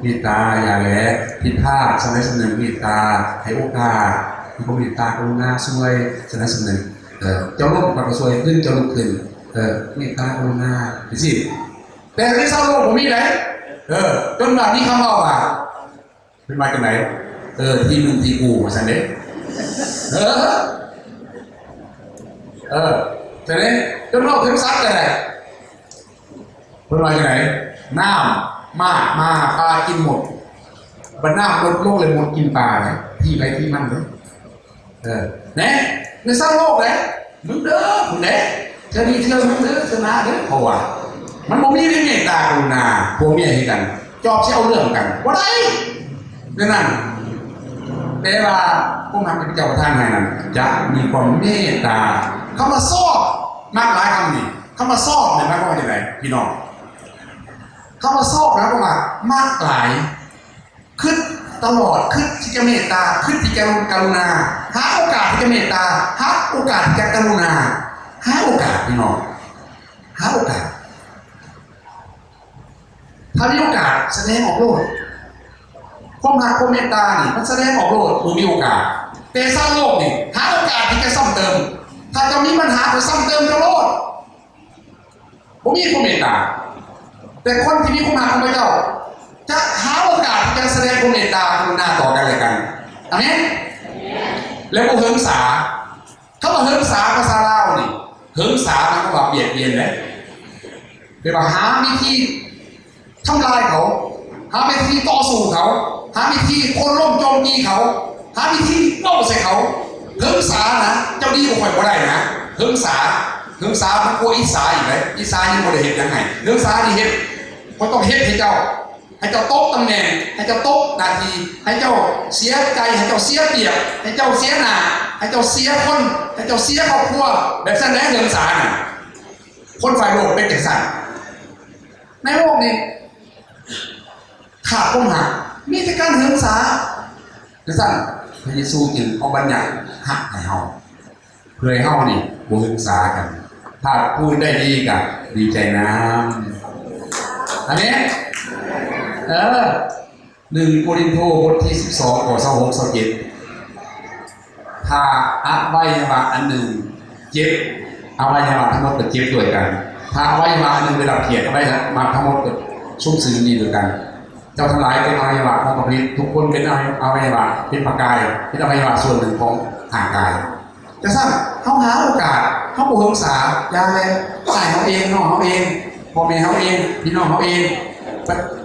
ເມດຕາຢ່າແລະ, ຜິດພາດສ່ຳໃດສ່ຳໜຶ່ງ ເມດຕາ, ໃຫ້ໂອກາດ, ມີຄວາມເມດຕາກະລຸນາຊ່ວຍສ່ຳໃດສ່ຳໜຶ່ງ. ເອີ ເຈົ້າລົ້ມ ຂ້ອຍກໍຊ່ວຍຂຶ້ນ, ເຈົ້າລຸກຂຶ້ນ. ເອີ ເມດຕາກະລຸນາ ຈັ່ງຊີ້. ແຕ່ໃນຊາວໂລກບໍ່ມີໃດ. ເອີ ຈົນວ່າມີຄຳເວົ້າວ່າ ເພິ່ນວ່າຈັ່ງໃດ? ເອີ ທີ່ມຶງທີ່ກູ ວ່າຊັ້ນເດ້. ເອີ ເອີ ຈັ່ງໃດ? ຈົນເວົ້າເຖິງສັດກໍໄດ້. ເພິ່ນວ່າຈັ່ງໃດ? ນ້ຳມາກມາ ປາກິນມົດ. ບັດນ້ຳລົດລົງແລ້ວ ມົດກິນປານະ ທີ່ໃຜທີ່ມັນເດ້. ເອີ ແນະ ໃນຊາວໂລກແຫຼະ ມຶງເດີ ພຸ້ນເດ້ ເທື່ອນີ້ເທື່ອມຶງເດີ ເທື່ອໜ້າເດີ. ເພາະວ່າມັນບໍ່ມີເມດຕາກະລຸນາ ຜົວເມຍເຮັດກັນ ຈອບຊິເອົາເລື່ອງກັນ ບໍ່ໄດ້ ແນວນັ້ນ. ແຕ່ວ່າຄວາມຮັກທີ່ພະເຈົ້າປະທານໃຫ້ນັ້ນ ຈະມີຄວາມເມດຕາ. ຄຳວ່າຊອບ ມັກຫຼາຍຄຳນີ້. ຄຳວ່າຊອບນີ້ໝາຍຄວາມວ່າຈັ່ງໃດ ພີ່ນ້ອງ? ຄຳວ່າຊອບ ໝາຍຄວາມວ່າມັກຫຼາຍ. ຄິດຕະຫຼອດ, ຄິດທີ່ຈະເມດຕາ, ຄິດທີ່ຈະກະລຸນາ, ຫາໂອກາດທີ່ຈະເມດຕາ, ຫາໂອກາດທີ່ຈະກະລຸນາ, ຫາໂອກາດ ພີ່ນ້ອງ, ຫາໂອກາດ. ຖ້າມີໂອກາດ ສະແດງອອກໂລດ. ຄວາມຮັກ, ຄວາມເມດຕານີ້ ມັນສະແດງອອກໂລດເມື່ອມີໂອກາດ. ແຕ່ຊາວໂລກນີ້ ຫາໂອກາດທີ່ຈະຊ້ຳເຕີມ. ຖ້າເຈົ້າມີບັນຫາ ຂ້ອຍຊ້ຳເຕີມເຈົ້າໂລດ. ບໍ່ມີຄວາມເມດຕາ. ແຕ່ຄົນທີ່ມີຄວາມຮັກຂອງພະເຈົ້າ ຈະຫາໂອກາດທີ່ຈະສະແດງຄວາມເມດຕາກະລຸນາຕໍ່ກັນແລະກັນ. ອາເມນ. ແລະບໍ່ເຫິງສາ. ຄຳວ່າເຫິງສາພາສາລາວນີ້ ເຫິງສາໝາຍຄວາມວ່າບຽດບຽນເດ້. ແປວ່າຫາວິທີ ທຳລາຍເຂົາ, ຫາວິທີຕໍ່ສູ້ເຂົາ, ຫາວິທີໂຄ່ນລົ້ມໂຈມຕີເຂົາ, ຫາວິທີເວົ້າໃສ່ເຂົາ. ເຫິງສານະ, ເຈົ້າດີກວ່າຂ້ອຍບໍ່ໄດ້ນະ. ເຫິງສາ, ເຫິງສາມັນກວ່າອິດສາອີກເດ້. ອິດສາຍັງບໍ່ໄດ້ເຮັດຫຍັງໃຫ້. ເຫິງສານີ້ເຮັດ, ຂ້ອຍຕ້ອງເຮັດໃຫ້ເຈົ້າ, ໃຫ້ເຈົ້າຕົກຕຳແໜ່ງ, ໃຫ້ເຈົ້າຕົກໜ້າທີ່, ໃຫ້ເຈົ້າເສຍໃຈ, ໃຫ້ເຈົ້າເສຍປຽບ, ໃຫ້ເຈົ້າເສຍໜ້າ, ໃຫ້ເຈົ້າເສຍຄົນ, ໃຫ້ເຈົ້າເສຍຄອບຄົວ. ແບບຊັ້ນແຫຼະເຫິງສານະ. ຄົນຝ່າຍໂລກເປັນຈັ່ງຊັ້ນ. ໃນໂລກນີ້ ຂາດຄວາມຮັກ, ມີແຕ່ການເຫິງສາ. ຈັ່ງຊັ້ນ ພະເຢຊູຈຶ່ງເອົາບັນຍັດຮັກໃຫ້ເຮົາ, ເພື່ອໃຫ້ເຮົານີ້ບໍ່ເຫິງສາກັນ. ຖ້າຜູ້ອື່ນໄດ້ດີກໍດີໃຈນຳ. ອາເມນ. ເອີ ໜຶ່ງໂກລິນໂທ ບົດທີສິບສອງ ຂໍ້ຊາວຫົກ ຊາວເຈັດ. ຖ້າອະໄວຍະວະອັນໜຶ່ງເຈັບ, ອະໄວຍະວະທັງໝົດກໍເຈັບດ້ວຍກັນ. ຖ້າອະໄວຍະວະອັນໜຶ່ງໄດ້ຮັບກຽດ, ອະໄວຍະວະທັງໝົດກໍຊົມຊື່ນຍິນດີດ້ວຍກັນ. ເຈົ້າທັງຫຼາຍເປັນອະໄວຍະວະຂອງພະຄຣິດ, ທຸກຄົນເປັນອະໄວຍະວະ, ເປັນພະກາຍ, ເປັນອະໄວຍະວະສ່ວນໜຶ່ງຂອງຮ່າງກາຍ. ຈັ່ງຊັ້ນ ເຮົາຫາໂອກາດ, ເຮົາບໍ່ເຫິງສາ, ຢ່າແລະ ອ້າຍເຮົາເອງ, ນ້ອງເຮົາເອງ, ພໍ່ແມ່ເຮົາເອງ, ພີ່ນ້ອງເຮົາເອງ,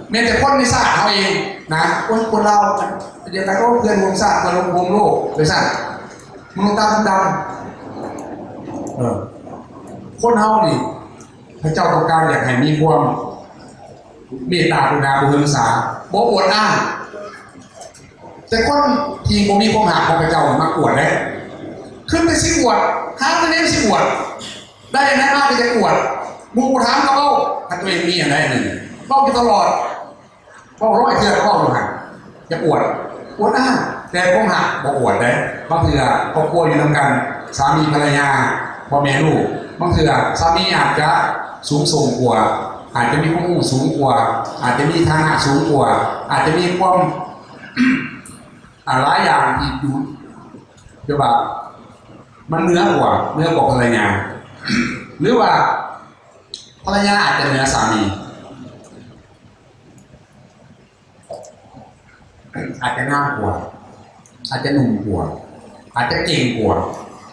ແມ້ແຕ່ຄົນໃນຊາດເຮົາເອງນະ, ຄົນ, ຄົນລາວ ດຽວກັນ ໂອ້ ເພື່ອນຮ່ວມຊາດ ເພື່ອນຮ່ວມໂລກ ວ່າຊັ້ນ. ມະນຸດຕາດຳໆ ເອີ ຄົນເຮົານີ້ ພະເຈົ້າຕ້ອງການຢາກໃຫ້ມີຄວາມເມດຕາ ກະລຸນາ, ບໍ່ເຫິງສາ, ບໍ່ອວດອ້າງ. ແຕ່ຄົນທີ່ບໍ່ມີຄວາມຮັກຂອງພະເຈົ້າມັກອວດເດ້. ຄືແຕ່ຊິອວດ, ຫາແຕ່ແນວຊິອວດ, ໄດ້ອັນໃດມາກໍຢາກອວດ. ໝູ່ຖາມກໍເວົ້າ, ຖ້າຕົວເອງມີອັນໃດອັນໜຶ່ງ ເວົ້າຢູ່ຕະຫຼອດ. ເວົ້າຮ້ອຍເທື່ອກໍເວົ້າຢູ່ຫັ້ນ. ຢາກອວດ, ອວດອ້າງ, ແຕ່ຄວາມຮັກບໍ່ອວດເດ້. ບາງເທື່ອຄອບຄົວຢູ່ນຳກັນ, ສາມີພັນລະຍາ, ພໍ່ແມ່ລູກ, ບາງເທື່ອສາມີອາດຈະສູງສົ່ງກວ່າ, ອາດຈະມີຄວາມຮູ້ສູງກວ່າ, ອາດຈະມີຖານະສູງກວ່າ, ອາດຈະມີຄວາມ ອາ ຫຼາຍຢ່າງທີ່ຢູ່ ແບບວ່າມັນເໜືອກວ່າ, ເໜືອກວ່າພັນລະຍາ. ຫຼືວ່າພັນລະຍາອາດຈະເໜືອສາມີ. ອາດຈະງາມກວ່າ, ອາດຈະໜຸ່ມກວ່າ, ອາດຈະເກັ່ງກວ່າ,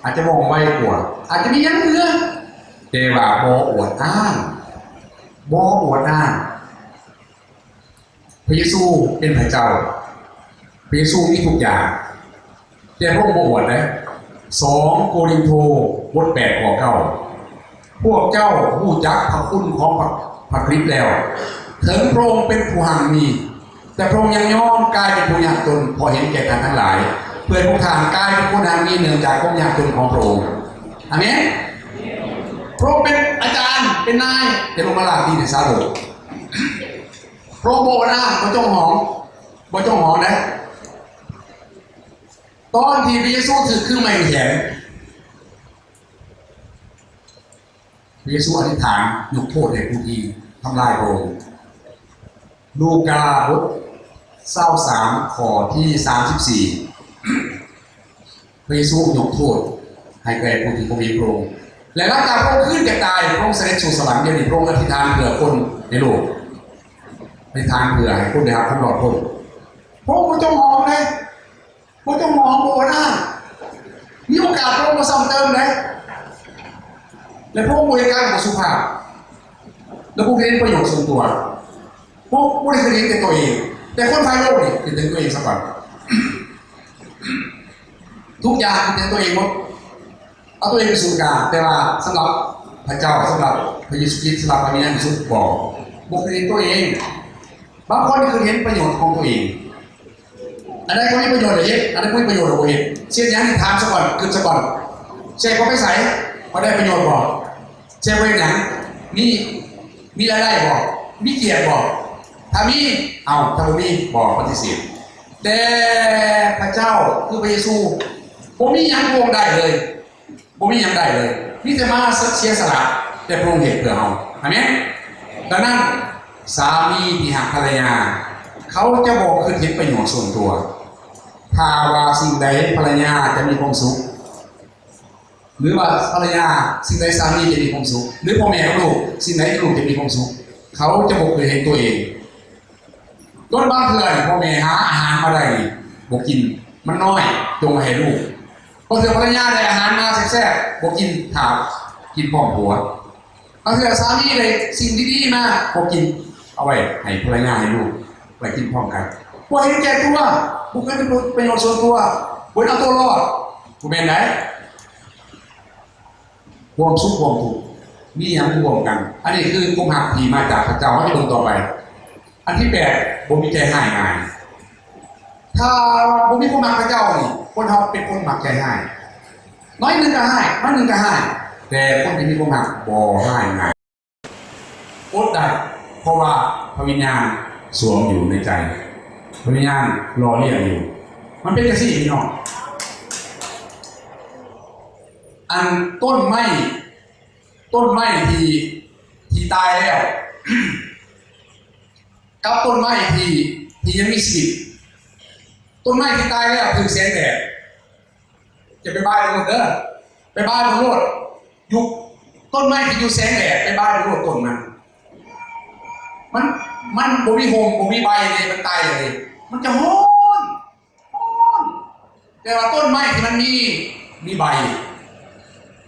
ອາດຈະວ່ອງໄວກວ່າ, ອາດຈະມີຫຍັງເໜືອ, ແຕ່ວ່າບໍ່ອວດອ້າງ, ບໍ່ອວດອ້າງ. ພະເຢຊູເປັນພະເຈົ້າ, ພະເຢຊູມີທຸກຢ່າງ. ແຕ່ພະອົງບໍ່ອວດເດ້. ສອງໂກລິນໂທ ບົດແປດ ຂໍ້ເກົ້າ ພວກເຈົ້າຮູ້ຈັກພະຄຸນຂອງພະ, ພະຄຣິດແລ້ວ. ເຖິງພະອົງເປັນຜູ້ຮັ່ງມີ, ແຕ່ພະອົງຍັງຍອມກາຍເປັນຜູ້ຍາກຈົນ, ເພາະເຫັນແກ່ທ່ານທັງຫຼາຍ, ເພື່ອໃຫ້ພວກທ່ານກາຍເປັນຄົນຮັ່ງມີເນື່ອງຈາກຄວາມຍາກຈົນຂອງພະອົງ. ອາເມນ. ພະອົງເປັນອາຈານ, ເປັນນາຍ, ແຕ່ລົງມາລາກດີນໃຫ້ຊາວໂລກ. ພະອົງບໍ່ອວດອ້າງ, ບໍ່ຈົ່ງຫອງ, ບໍ່ຈົ່ງຫອງເດ້. ຕອນທີ່ພະເຢຊູຖືກຂຶງໄມ້ແຂນ, ພະເຢຊູອະທິຖານຍົກໂທດໃຫ້ຜູ້ທີ່ທຳລາຍພະອົງ. ລູກາບົດຊາວສາມ ຂໍ້ທີສາມສິບສີ່ ພະເຢຊູຍົກໂທດໃຫ້ແກ່ຜູ້ທີ່ບໍ່ມີພະອົງ ແລະ ຫຼັງຈາກພະອົງຄືນຈາກຕາຍ, ພະອົງສະເດັດສູ່ສະຫວັນ. ດຽວນີ້ພະອົງອະທິຖານເພື່ອຄົນໃນໂລກ, ອະທິຖານເພື່ອໃຫ້ຄົນໄດ້ຮັບຄວາມລອດພົ້ນ. ພະອົງບໍ່ຈົ່ງຫອມເດ້. ບໍ່ຈົ່ງມອງ ບໍ່ອວດອ້າງ, ມີໂອກາດພະອົງບໍ່ຊ້ຳເຕີມເດ້ ແລະ ພະອົງບໍ່ເຮັດການບໍ່ສຸພາບ ແລະ ບໍ່ເຫັນປະໂຫຍດສ່ວນຕົວ, ບໍ່ ບໍ່ໄດ້ຄິດເຫັນແຕ່ຕົວເອງ. ແຕ່ຄົນຝ່າຍໂລກນີ້ຄິດເຫັນຕົວເອງສາກ່ອນ, ທຸກຢ່າງຄິດເຫັນຕົວເອງໝົດ, ເອົາຕົວເອງເປັນສູນກາງ. ແຕ່ວ່າສຳລັບພະເຈົ້າ, ສຳລັບພະເຢຊູຄຣິດ, ສຳລັບພະວິນຍານບໍລິສຸດ ບໍ່ ບໍ່ຄິດເຫັນຕົວເອງ. ບາງຄົນຄືເຫັນປະໂຫຍດຂອງຕົວເອງ, ອັນໃດກໍມີປະໂຫຍດກໍເຮັດ, ອັນໃດບໍ່ມີປະໂຫຍດກໍບໍ່ເຮັດ. ເຊັ່ນຫຍັງນີ້ ຖາມສາກ່ອນ, ຄິດສາກ່ອນ, ແຊກເຂົ້າໄປໃສ? ເຂົາໄດ້ປະໂຫຍດບໍ່? ແຊກໄປເຮັດຫຍັງ? ມີ ມີລາຍໄດ້ບໍ່? ມີກຽດບໍ່? ຖ້າມີ ເອົາ, ຖ້າບໍ່ມີ ບໍ່, ປະຕິເສດ. ແຕ່ພະເຈົ້າ ຄືພະເຢຊູ ບໍ່ມີຫຍັງພະອົງໄດ້ເລີຍ. ບໍ່ມີຫຍັງໄດ້ເລີຍ, ມີແຕ່ມາເສຍສະຫຼະ, ແຕ່ພະອົງເຮັດເພື່ອເຮົາ. ອາເມນ. ດັ່ງນັ້ນ ສາມີທີ່ຮັກພັນລະຍາ ເຂົາຈະບໍ່ຄິດເຫັນປະໂຫຍດສ່ວນຕົວ. ຖ້າວ່າສິ່ງໃດພັນລະຍາຈະມີຄວາມສຸກ ຫຼືວ່າພັນລະຍາ, ສິ່ງໃດສາມີຈະມີຄວາມສຸກ ຫຼືພໍ່ແມ່ກັບລູກ, ສິ່ງໃດທີ່ລູກຈະມີຄວາມສຸກ, ເຂົາຈະບໍ່ຄິດເຫັນຕົວເອງ. ຈົນບາງເທື່ອນີ້ ພໍ່ແມ່ຫາອາຫານມາໄດ້ນີ້ບໍ່ກິນ, ມັນນ້ອຍ, ຈົ່ງໄວ້ໃຫ້ລູກ. ບາງເທື່ອພັນລະຍາໄດ້ອາຫານມາແຊບໆ ບໍ່ກິນ, ຖ້າກິນພ້ອມຜົວ. ບາງເທື່ອສາມີໄດ້ສິ່ງດີໆມາ, ບໍ່ກິນ, ເອົາໄວ້ໃຫ້ພັນລະຍາ, ໃຫ້ລູກ, ໄວ້ກິນພ້ອມກັນ. ບໍ່ເຫັນແກ່ຕົວ, ບໍ່ເຫັນປະໂຫຍດສ່ວນຕົວ, ບໍ່ເຫັນເອົາຕົວລອດ, ບໍ່ແມ່ນໃດ. ຄວາມສຸກຄວາມທຸກມີຫຍັງຮ່ວມກັນ. ອັນນີ້ຄືຄວາມຮັກທີ່ມາຈາກພະເຈົ້າ. ເຮົາຈະເບິ່ງຕໍ່ໄປ. ອັນທີແປດ, ບໍ່ມີໃຈຮ້າຍງ່າຍ. ຖ້າວ່າບໍ່ມີຄວາມຮັກພະເຈົ້ານີ້, ຄົນເຮົາເປັນຄົນມັກໃຈຮ້າຍ. ໜ້ອຍໜຶ່ງກໍຮ້າຍ, ໜ້ອຍໜຶ່ງກໍຮ້າຍ. ແຕ່ຄົນທີ່ມີຄວາມຮັກບໍ່ຮ້າຍງ່າຍ. ອົດໄດ້, ເພາະວ່າພະວິນຍານສວມຢູ່ໃນໃຈ, ພະວິນຍານຫຼໍ່ລ້ຽງຢູ່. ມັນເປັນຈັ່ງຊີ້ ພີ່ນ້ອງ. ອັນຕົ້ນໄມ້, ຕົ້ນໄມ້ທີ່, ທີ່ຕາຍແລ້ວ ກັບຕົ້ນໄມ້ທີ່, ທີ່ຍັງມີຊີວິດ. ຕົ້ນໄມ້ທີ່ຕາຍແລ້ວຖືກແສງແດດ, ຢ່າໄປບາຍເບິ່ງໂລດເດີ, ໄປບາຍເບິ່ງໂລດ. ຢູ່ຕົ້ນໄມ້ທີ່ຢູ່ແສງແດດ, ໄປບາຍເບິ່ງໂລດຕົ້ນມັນ. ມັນ, ມັນບໍ່ມີຮົ່ມ, ບໍ່ມີໃບເດ້, ມັນຕາຍເລີຍ. ມັນຈະຮ້ອນ. ແຕ່ວ່າຕົ້ນໄມ້ທີ່ມັນມີ, ມີໃບ,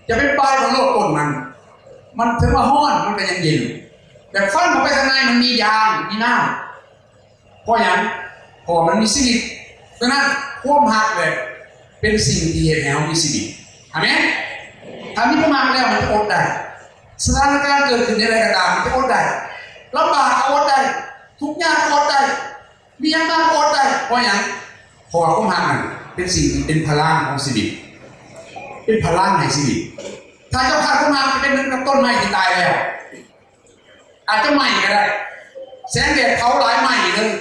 ຢ່າໄປບາຍເບິ່ງໂລດຕົ້ນມັນ. ມັນເຖິງວ່າຮ້ອນ, ມັນກໍຍັງເຢັນ. ແຕ່ຟັນເຂົ້າໄປຂ້າງໃນ, ມັນມີຢາງ, ມີນ້ຳ. ເພາະຫຍັງ? ເພາະວ່າມັນມີຊີວິດ. ສະນັ້ນ ຄວາມຮັກແຫຼະເປັນສິ່ງທີ່ເຮັດໃຫ້ເຮົາມີຊີວິດ. ອາເມນ. ຖ້າມີຄວາມຮັກແລ້ວ ມັນຈະອົດໄດ້. ສະຖານະການເກີດຂຶ້ນແນວໃດກໍຕາມ, ມັນຈະອົດໄດ້. ລຳບາກກໍອົດໄດ້, ທຸກຍາກກໍອົດໄດ້. ມີຫຍັງມາກໍອົດໄດ້. ເພາະຫຍັງ? ເພາະວ່າຄວາມຮັກນັ້ນເປັນສິ່ງທີ່ເປັນພະລັງຂອງຊີວິດ, ເປັນພະລັງໃຫ້ຊີວິດ. ຖ້າເຈົ້າຂາດຄວາມຮັກ, ຈະເປັນເໝືອນກັບຕົ້ນໄມ້ທີ່ຕາຍແລ້ວ, ອາດຈະໄໝ້ກໍໄດ້. ແສງແດດເຜົາຫຼາຍໄໝ້ເລີຍ.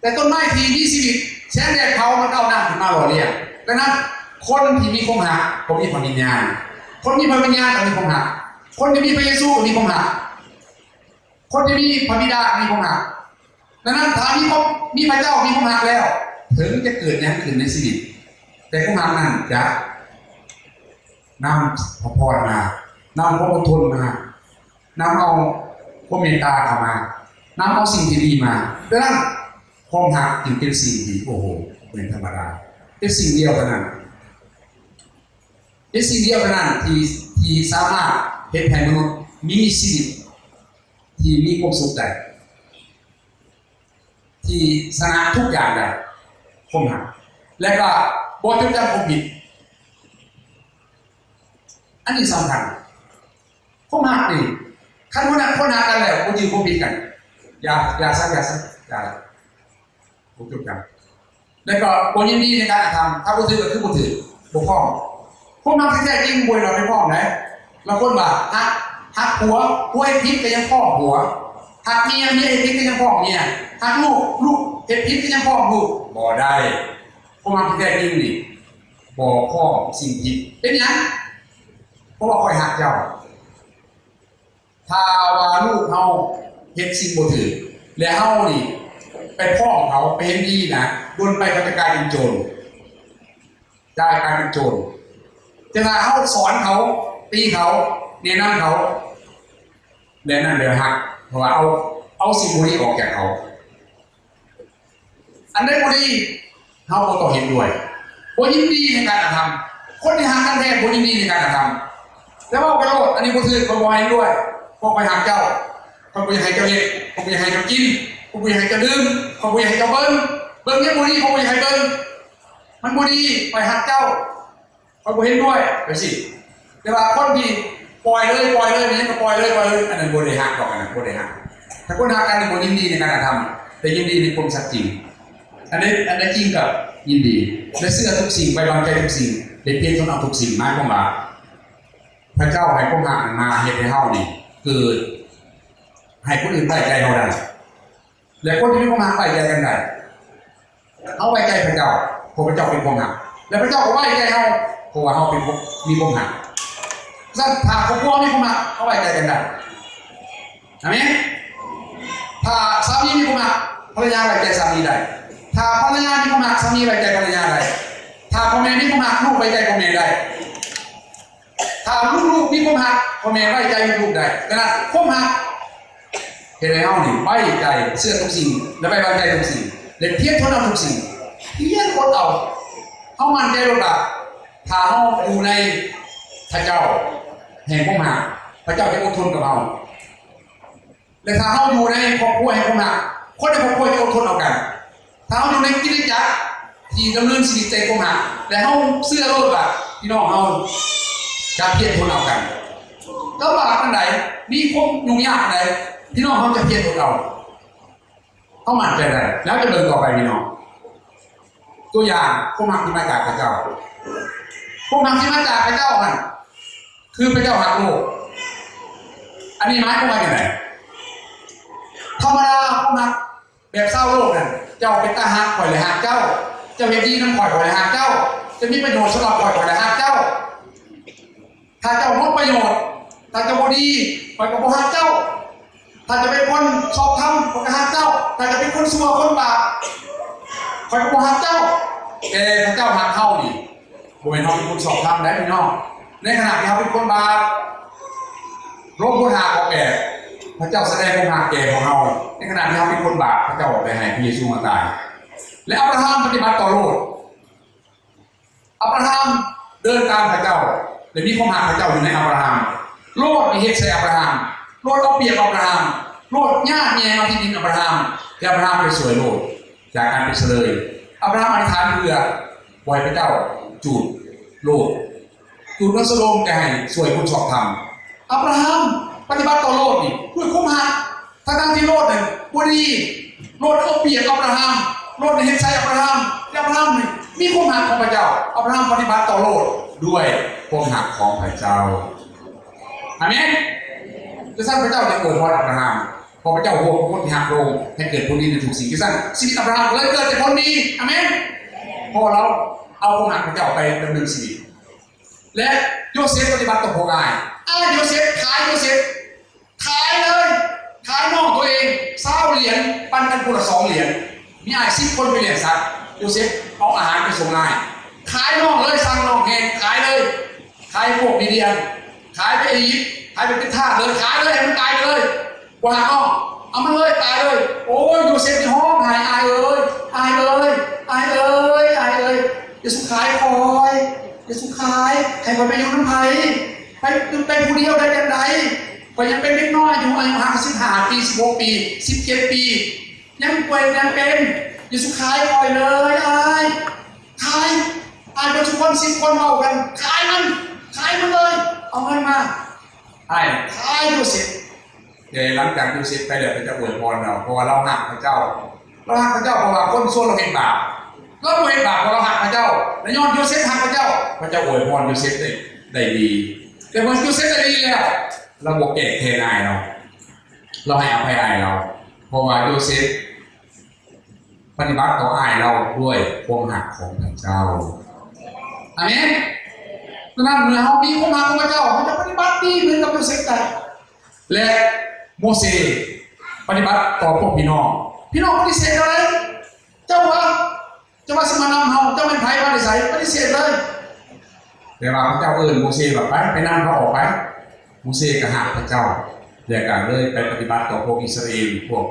ແຕ່ຕົ້ນໄມ້ທີ່ມີຊີວິດ, ແສງແດດເຜົາ ມັນກໍເອົານ້ຳຂຶ້ນມາຫຼໍ່ລ້ຽງ. ດັ່ງນັ້ນ ຄົນທີ່ມີຄວາມຮັກກໍມີພະວິນຍານ, ຄົນມີພະວິນຍານກໍມີຄວາມຮັກ, ຄົນທີ່ມີພະເຢຊູກໍມີຄວາມຮັກ. ຄົນທີ່ມີພະບິດາມີຄວາມຮັກ. ດັ່ງນັ້ນ ຖ້າມີຄວາມ, ມີພະເຈົ້າ, ມີຄວາມຮັກແລ້ວ, ເຖິງຈະເກີດຫຍັງຂຶ້ນໃນຊີວິດ, ແຕ່ຄວາມຮັກນັ້ນຈະນຳພະພອນມາ, ນຳຄວາມອົດທົນມາ, ນຳເອົາຄວາມເມດຕາເຂົ້າມາ, ນຳເອົາສິ່ງທີ່ດີມາ. ດັ່ງນັ້ນ ຄວາມຮັກຈຶ່ງເປັນສິ່ງທີ່, ໂອ້ໂຫ, ບໍ່ແມ່ນທຳມະດາ. ເປັນສິ່ງດຽວເທົ່ານັ້ນ, ເປັນສິ່ງດຽວເທົ່ານັ້ນທີ່, ທີ່ສາມາດເຮັດໃຫ້ມະນຸດມີຊີວິດ ທີ່ມີຄວາມສຸກໄດ້, ທີ່ຊະນະທຸກຢ່າງໄດ້, ຄວາມຮັກ ແລະກໍບໍ່ຈົດຈຳຄວາມຜິດ. ອັນນີ້ສຳຄັນ. ຄວາມຮັກນີ້, ຄັນຄົນຮັກ, ຄົນຮັກກັນແລ້ວ ບໍ່ຈື່ຄວາມຜິດກັນ. ຢ່າ, ຢ່າຊະ, ຢ່າຊະ, ຢ່າ. ບໍ່ຈົດຈຳ ແລ້ວກໍບໍ່ຍິນດີໃນການກະທຳ. ຖ້າບໍ່ຖືກກໍຄືບໍ່ຖືກ, ບໍ່ຟ້ອງ. ຄວາມຮັກທີ່ແທ້ຈິງບໍ່ໄດ້ວ່າໄປຟ້ອງໃດ. ບາງຄົນວ່າຮັກ, ຮັກຜົວ, ຜົວເຮັດຜິດກໍຍັງຟ້ອງຜົວ. ຮັກເມຍ, ເມຍເຮັດຜິດກໍຍັງຟ້ອງເມຍ. ຮັກລູກ, ລູກເຮັດຜິດກໍຍັງຟ້ອງລູກ. ບໍ່ໄດ້. ຄວາມຮັກທີ່ແທ້ຈິງນີ້ບໍ່ຟ້ອງສິ່ງຜິດ. ເປັນຫຍັງ? ເພາະວ່າຂ້ອຍຮັກເຈົ້າ. ຖ້າວ່າລູກເຮົາເຮັດສິ່ງບໍ່ຖືກ ແລະເຮົານີ້ໄປຟ້ອງເຂົາ ໄປເຫັນດີນະ ດົນໄປເຂົາຈະກາຍເປັນໂຈນ ຈະກາຍເປັນໂຈນ. ແຕ່ຖ້າເຮົາສອນເຂົາ ຕີເຂົາ ແນະນຳເຂົາ ແນະນຳແບບຮັກ ເພາະວ່າເອົາ ເອົາສິ່ງບໍ່ດີອອກຈາກເຂົາ. ອັນໃດບໍ່ດີ ເຮົາບໍ່ຕ້ອງເຫັນດ້ວຍ ບໍ່ຍິນດີໃນການກະທຳ. ຄົນທີ່ຮັກກັນແທ້ບໍ່ຍິນດີໃນການກະທຳ ແຕ່ເວົ້າໄປໂລດ ອັນນີ້ບໍ່ຖືກ ຂ້ອຍບໍ່ເຫັນດ້ວຍ ເພາະຂ້ອຍຮັກເຈົ້າ ຂ້ອຍບໍ່ຢາກໃຫ້ເຈົ້າເຮັດ ຂ້ອຍບໍ່ຢາກໃຫ້ເຈົ້າກິນ ຂ້ອຍບໍ່ຢາກໃຫ້ເຈົ້າດື່ມ ຂ້ອຍບໍ່ຢາກໃຫ້ເຈົ້າເບິ່ງ ເບິ່ງແນວບໍ່ດີ ຂ້ອຍບໍ່ຢາກໃຫ້ເບິ່ງ ມັນບໍ່ດີ ຂ້ອຍຮັກເຈົ້າ. ຂ້ອຍບໍ່ເຫັນດ້ວຍ ຈັ່ງຊີ້. ແຕ່ວ່າຄົນທີ່ປ່ອຍເລີຍ ປ່ອຍເລີຍ ມີຫຍັງກໍປ່ອຍເລີຍ ປ່ອຍເລີຍ ອັນນັ້ນບໍ່ໄດ້ຮັກດອກ ອັນນັ້ນບໍ່ໄດ້ຮັກ. ຖ້າຄົນຮັກກັນນີ້ບໍ່ຍິນດີໃນການກະທຳ ແຕ່ຍິນດີໃນຄວາມສັດຈິງ. ອັນໃດ ອັນໃດຈິງກໍຍິນດີ ແລະເຊື່ອທຸກສິ່ງ ໄວ້ວາງໃຈທຸກສິ່ງ ແລະພຽງທົນເອົາທຸກສິ່ງ. ໝາຍຄວາມວ່າ ພະເຈົ້າໃຫ້ຄວາມຮັກນັ້ນມາເຮັດໃຫ້ເຮົານີ້ເກີດ ໃຫ້ຄົນອື່ນໄວ້ໃຈເຮົາໄດ້ ແລະຄົນທີ່ມີຄວາມຮັກໄວ້ໃຈກັນໄດ້. ເຮົາໄວ້ໃຈພະເຈົ້າ ເພາະພະເຈົ້າເປັນຄວາມຮັກ ແລະພະເຈົ້າກໍໄວ້ໃຈເຮົາ ເພາະວ່າເຮົາເປັນ ມີຄວາມຮັກ. ຊັ້ນ ຖ້າຄອບຄົວມີຄວາມຮັກ ເຮົາໄວ້ໃຈກັນໄດ້. ອາເມນ. ຖ້າສາມີມີຄວາມຮັກ ພັນລະຍາໄວ້ໃຈສາມີໄດ້. ຖ້າພັນລະຍາມີຄວາມຮັກ ສາມີໄວ້ໃຈພັນລະຍາໄດ້. ຖ້າພໍ່ແມ່ມີຄວາມຮັກ ລູກໄວ້ໃຈພໍ່ແມ່ໄດ້. ຖ້າລູກໆມີຄວາມຮັກ ພໍ່ແມ່ໄວ້ໃຈລູກໆໄດ້. ດັ່ງນັ້ນ ຄວາມຮັກເຮັດໃຫ້ເຮົານີ້ໄວ້ໃຈເຊື່ອທຸກສິ່ງ ແລະໄວ້ວາງໃຈທຸກສິ່ງ ແລະພຽງທົນເອົາທຸກສິ່ງ. ພຽງອົດເອົາ. ເຮົາໝັ້ນໃຈໂລດວ່າ ຖ້າເຮົາຢູ່ໃນພະເຈົ້າແຫ່ງຄວາມຮັກ ພະເຈົ້າຈະອົດທົນກັບເຮົາ. ແລະ ຖ້າເຮົາຢູ່ໃນຄອບຄົວແຫ່ງຄວາມຮັກ ຄົນໃນຄອບຄົວຈະອົດທົນເອົາກັນ. ຖ້າເຮົາຢູ່ໃນຄຣິສຕະຈັກທີ່ດຳເນີນຊີວິດໃນຄວາມຮັກ ແລະ ເຮົາເຊື່ອໂລດວ່າພີ່ນ້ອງເຮົາຈະພຽງທົນເອົາກັນ. ລຳບາກປານໃດ ມີຄວາມຫຍຸ້ງຍາກປານໃດ ພີ່ນ້ອງເຮົາຈະພຽງທົນເອົາ. ເຮົາໝັ້ນໃຈໄດ້ ແລ້ວຈະເບິ່ງຕໍ່ໄປພີ່ນ້ອງ. ຕົວຢ່າງ ຄວາມຮັກທີ່ມາຈາກພະເຈົ້າ. ຄວາມຮັກທີ່ມາຈາກພະເຈົ້າຫັ້ນ ຄືພະເຈົ້າຮັກໂລກ. ອັນນີ້ໝາຍຄວາມວ່າຈັ່ງໃດ? ທຳມະດາຄວາມຮັກແບບຊາວໂລກນັ້ນ ເຈົ້າເປັນຕາຮັກ ຂ້ອຍເລີຍຮັກເຈົ້າ, ເຈົ້າເຮັດດີນຳຂ້ອຍ ຂ້ອຍເລີຍຮັກເຈົ້າ, ເຈົ້າມີປະໂຫຍດສຳລັບຂ້ອຍ ຂ້ອຍເລີຍຮັກເຈົ້າ. ຖ້າເຈົ້າໝົດປະໂຫຍດ, ຖ້າເຈົ້າບໍ່ດີ, ຂ້ອຍກໍບໍ່ຮັກເຈົ້າ. ຖ້າເຈົ້າເປັນຄົນຊອບທຳ, ຂ້ອຍກໍຮັກເຈົ້າ. ຖ້າເຈົ້າເປັນຄົນຊົ່ວ, ຄົນບາບ, ຂ້ອຍກໍບໍ່ຮັກເຈົ້າ. ແຕ່ພະເຈົ້າຮັກເຮົານີ້ ບໍ່ແມ່ນເຮົາເປັນຄົນຊອບທຳໃດ໋ພີ່ນ້ອງ. ໃນຂະນະທີ່ເຮົາເປັນຄົນບາບ, ໂລມບົດຫ້າ ຂໍ້ແປດ ພະເຈົ້າສະແດງຄວາມຮັກແກ່ພວກເຮົາ. ໃນຂະນະທີ່ເຮົາເປັນຄົນບາບ, ພະເຈົ້າໄດ້ໃຫ້ພະເຢຊູມາຕາຍ. ແລະ ອາບຣາຮາມປະຕິບັດຕໍ່ໂລດ. ອາບຣາຮາມເດີນຕາມພະເຈົ້າ ແລະ ມີຄວາມຮັກພະເຈົ້າຢູ່ໃນອາບຣາຮາມ. ໂລດນີ້ເຮັດໃສ່ອາບຣາຮາມ, ໂລດເອົາປຽບອາບຣາຮາມ, ໂລດຍາດແຍ່ມາທີ່ດິນອາບຣາຮາມ, ແຕ່ອາບຣາຮາມໄປຊ່ວຍໂລດຈາກການເປັນສະເລີຍ. ອາບຣາຮາມອະທິຖານເພື່ອບໍ່ໃຫ້ພະເຈົ້າຈູດໂລດ, ຈູດເມືອງໂຊໂດມ, ແຕ່ໃຫ້ຊ່ວຍຄົນຊອບທຳ. ອາບຣາຮາມປະຕິບັດຕໍ່ໂລດນີ້ດ້ວຍຄວາມຮັກ. ທັງໆທີ່ໂລດນັ້ນບໍ່ດີ, ໂລດເອົາປຽບອາບຣາຮາມ, ໂລດໄດ້ເຮັດໃສ່ອາບຣາຮາມ, ແຕ່ອາບຣາຮາມນີ້ມີຄວາມຮັກຂອງພະເຈົ້າ. ອາບຣາຮາມປະຕິບັດຕໍ່ໂລດດ້ວຍຄວາມຮັກຂອງພະເຈົ້າ. ອາເມນ. ຈັ່ງຊັ້ນພະເຈົ້າຈຶ່ງອວຍພອນອາບຣາຮາມ, ເພາະພະເຈົ້າຮ່ວມກັບຄົນທີ່ຮັກພະອົງໃຫ້ເກີດຜົນດີໃນທຸກສິ່ງ. ຈັ່ງຊັ້ນຊີວິດອາບຣາຮາມກໍເລີຍເກີດແຕ່ຜົນດີ. ອາເມນ. ເພາະວ່າລາວເອົາຄວາມຮັກພະເຈົ້າໄປດຳເນີນຊີວິດ. ແລະ ໂຢເຊັບປະຕິບັດຕໍ່ພວກອ້າຍ. ອ້າຍໂຢເຊັບຂາຍໂຢເຊັບ. ຂາຍເລີຍ, ຂາຍນ້ອງຕົວເອງຊາວຫຼຽນ, ປັນກັນຄົນລະສອງຫຼຽນ. ມີອ້າຍສິບຄົນໄປລ້ຽງສັດ, ໂຢເຊັບເອົາອາຫານໄປສົ່ງອ້າຍ. ຂາຍນ້ອງເລີຍ, ສັ່ງນ້ອງແຮ່, ຂາຍເລີຍ, ຂາຍພວກມີເດຍນ, ຂາຍໄປອີຢິບ, ຂາຍໄປເປັນທາດເລີຍ, ຂາຍເລີຍ, ໃຫ້ມັນຕາຍໄປເລີຍ. ບໍ່ຮັກນ້ອງ, ເອົາມັນເລີຍ, ຕາຍເລີຍ. ໂອ້ຍ, ໂຢເຊັບນີ້ຮ້ອງໄຫ້, ອ້າຍເອີຍ, ອ້າຍເອີຍ, ອ້າຍເອີຍ, ອ້າຍເອີຍ, ຢ່າສູ່ຂາຍຂ້ອຍ, ຢ່າສູ່ຂາຍ, ໃຫ້ຂ້ອຍໄປຢູ່ນຳໃຜ? ໄປ ໄປຜູ້ດຽວໄດ້ຈັ່ງໃດ? ຂ້ອຍຍັງເປັນເດັກນ້ອຍຢູ່ ອາຍຸຫ່າງສິບຫ້າປີ, ສິບຫົກປີ, ສິບເຈັດປີ, ຍັງປ່ວຍຍັງເປັນ. ຢ່າສູ່ຂາຍຂ້ອຍເລີຍ, ອ້າຍ. ຂາຍ, ອ້າຍເບິດທຸກຄົນ, ສິບຄົນເວົ້າກັນ, ຂາຍມັນ, ຂາຍມັນເລີຍ, ເອົາເງິນມາ. ອ້າຍຂາຍໂຢເຊັບ. ແຕ່ຫຼັງຈາກໂຢເຊັບໄປແລ້ວ ພະເຈົ້າອວຍພອນລາວ, ເພາະວ່າລາວຮັກພະເຈົ້າ. ລາວຮັກພະເຈົ້າ ເພາະວ່າຄົນຊວນລາວເຮັດບາບ. ລາວບໍ່ເຮັດບາບ ເພາະລາວຮັກພະເຈົ້າ. ແລະ ຍ້ອນໂຢເຊັບຮັກພະເຈົ້າ, ພະເຈົ້າອວຍພອນໂຢເຊັບໄດ້, ໄດ້ດີ. ແຕ່ເມື່ອໂຢເຊັບໄດ້ດີແລ້ວ, ລາວບໍ່ແກ້ແຄ້ນອ້າຍລາວ. ລາວໃຫ້ອະໄພອ້າຍລາວ, ເພາະວ່າໂຢເຊັບປະຕິບັດຕໍ່ອ້າຍລາວດ້ວຍຄວາມຮັກຂອງພະເຈົ້າ. ອາເມນ. ສະນັ້ນ ເມື່ອເຮົາມີຄວາມຮັກຂອງພະເຈົ້າ, ເຮົາຈະປະຕິບັດດີເໝືອນກັບໂຢເຊັບໄດ້. ແລະ ໂມເຊປະຕິບັດຕໍ່ພວກພີ່ນ້ອງ. ພີ່ນ້ອງປະຕິເສດເຈົ້າໄດ້. ເຈົ້າວ່າ ເຈົ້າວ່າຊິມານຳເຮົາ, ເຈົ້າແມ່ນໃຜ, ມາແຕ່ໃສ? ປະຕິເສດເລີຍ. ແຕ່ວ່າພະເຈົ້າເອີ້ນໂມເຊວ່າ ໄປ, ໄປນຳເຂົາອອກໄປ. ໂມເຊກໍຮັກພະເຈົ້າ ແລະ ກໍເລີຍໄປປະຕິບັດຕໍ່ພວກອິດສະຣາເອນ, ພວກ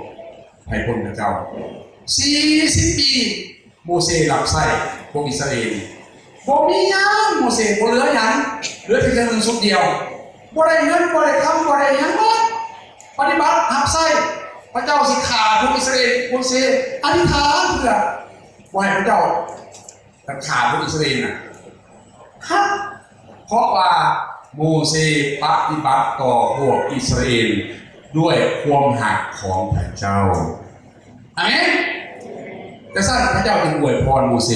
ໃຜພົ້ນພະເຈົ້າ. ສີ່ສິບປີ ໂມເຊຮັບໃຊ້ພວກອິດສະຣາເອນ. ບໍ່ມີຫຍັງ, ໂມເຊບໍ່ເຫຼືອຫຍັງ, ເຫຼືອແຕ່ເຄື່ອງໜຶ່ງຊຸດດຽວ. ບໍ່ໄດ້ເງິນ, ບໍ່ໄດ້ຄຳ, ບໍ່ໄດ້ຫຍັງເໝິດ. ປະຕິບັດຮັບໃຊ້. ພະເຈົ້າຊິຂ້າພວກອິດສະຣາເອນ, ໂມເຊອະທິຖານເພື່ອບໍ່ໃຫ້ພະເຈົ້າຂ້າພວກອິດສະຣາເອນນະ. ຮັກ, ເພາະວ່າໂມເຊປະຕິບັດຕໍ່ພວກອິດສະຣາເອນດ້ວຍຄວາມຮັກຂອງພະເຈົ້າ. ອາເມນ. ຈັ່ງຊັ້ນພະເຈົ້າຈຶ່ງອວຍພອນໂມເຊ,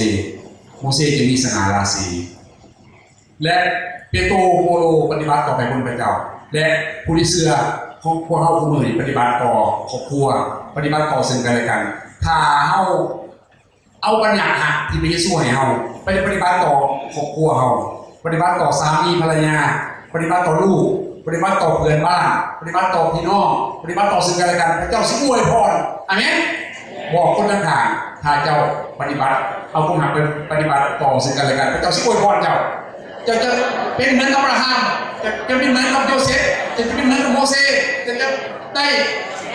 ໂມເຊຈຶ່ງມີສະຫງ່າລາສີ. ແລະ ເປໂຕ, ໂປໂລປະຕິບັດຕໍ່ໄປບົນພະເຈົ້າ ແລະ ຜູ້ທີ່ເຊື່ອຂອງພວກເຮົາຄູ່ມື້ນີ້ປະຕິບັດຕໍ່ຄອບຄົວ, ປະຕິບັດຕໍ່ເຊິ່ງກັນແລະກັນ. ຖ້າເຮົາເອົາບັນຍາກາດທີ່ພະເຢຊູໃຫ້ເຮົາໄປປະຕິບັດຕໍ່ຄອບຄົວເຮົາ, ປະຕິບັດຕໍ່ສາມີພັນລະຍາ, ປະຕິບັດຕໍ່ລູກ, ປະຕິບັດຕໍ່ເພື່ອນບ້ານ, ປະຕິບັດຕໍ່ພີ່ນ້ອງ, ປະຕິບັດຕໍ່ເຊິ່ງກັນແລະກັນ, ພະເຈົ້າຊິອວຍພອນ. ອາເມນ. ບອກຄົນຂ້າງໆ, ຖ້າເຈົ້າປະຕິບັດ, ເອົາຄວາມຮັກໄປປະຕິບັດຕໍ່ເຊິ່ງກັນແລະກັນ, ພະເຈົ້າຊິອວຍພອນເຈົ້າ. ເຈົ້າຈະເປັນເໝືອນກັບອາບຣາຮາມ, ເຈົ້າຈະເປັນເໝືອນກັບໂຢເຊບ, ເຈົ້າຈະເປັນເໝືອນກັບໂມເຊ, ເຈົ້າຈະໄດ້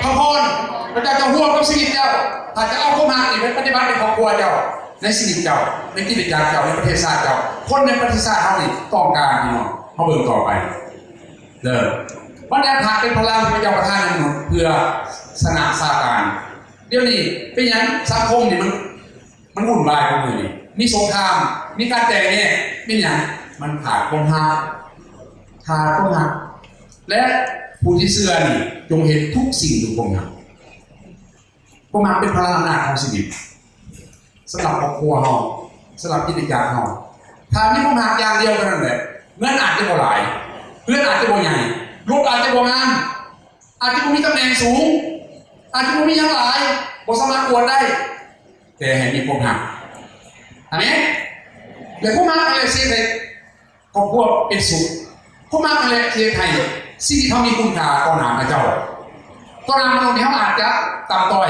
ພະພອນ, ພະເຈົ້າຈະຮ່ວມກັບຊີວິດເຈົ້າ. ຖ້າເຈົ້າເອົາຄວາມຮັກນີ້ໄປປະຕິບັດໃນຄອບຄົວເຈົ້າ, ໃນຊີວິດເຈົ້າ, ໃນກິດຈະຈັກເຈົ້າ, ໃນປະເທດຊາດເຈົ້າ, ຄົນໃນປະເທດຊາດເຮົານີ້ຕ້ອງການ, ພີ່ນ້ອງ. ເຮົາເບິ່ງຕໍ່ໄປເດີ. ບັນຍາກາດເປັນພະລັງທີ່ພະເຈົ້າປະທານໃຫ້ມະນຸດເພື່ອຊະນະຊາຕານ. ດຽວນີ້ເປັນຫຍັງສັງຄົມນີ້ມັນ ມັນວຸ່ນວາຍກວ່າມື້ນີ້? ມີສົງຄາມ, ມີການແຕກແຍກ, ເປັນຫຍັງ? ມັນຂາດຄວາມຮັກ, ຂາດຄວາມຮັກ. ແລະ ຜູ້ທີ່ເຊື່ອນີ້ ຈົ່ງເຮັດທຸກສິ່ງດ້ວຍຄວາມຮັກ. ຄວາມຮັກເປັນພະລັງອຳນາດຂອງຊີວິດ ສຳລັບຄອບຄົວເຮົາ, ສຳລັບກິດຈະຈັກເຮົາ. ຖ້າມີຄວາມຮັກຢ່າງດຽວເທົ່ານັ້ນແຫຼະ, ເງິນອາດຈະບໍ່ຫຼາຍ, ເຮືອນອາດຈະບໍ່ໃຫຍ່, ລົດອາດຈະບໍ່ງາມ, ອາດຈະບໍ່ມີຕຳແໜ່ງສູງ, ອາດຈະບໍ່ມີຫຍັງຫຼາຍ, ບໍ່ສາມາດອວດໄດ້, ແຕ່ໃຫ້ມີຄວາມຮັກ. ອາເມນ. ແລະ ຄວາມຮັກນັ້ນແຫຼະຊິເຮັດໃຫ້ຄອບຄົວເປັນສຸກ. ຄວາມຮັກນັ້ນແຫຼະຊິເຮັດໃຫ້ຊີວິດເຮົາມີຄຸນຄ່າຕໍ່ໜ້າພະເຈົ້າ. ຕໍ່ໜ້າມະນຸດນີ້ເຮົາອາດຈະຕ່ຳຕ້ອຍ,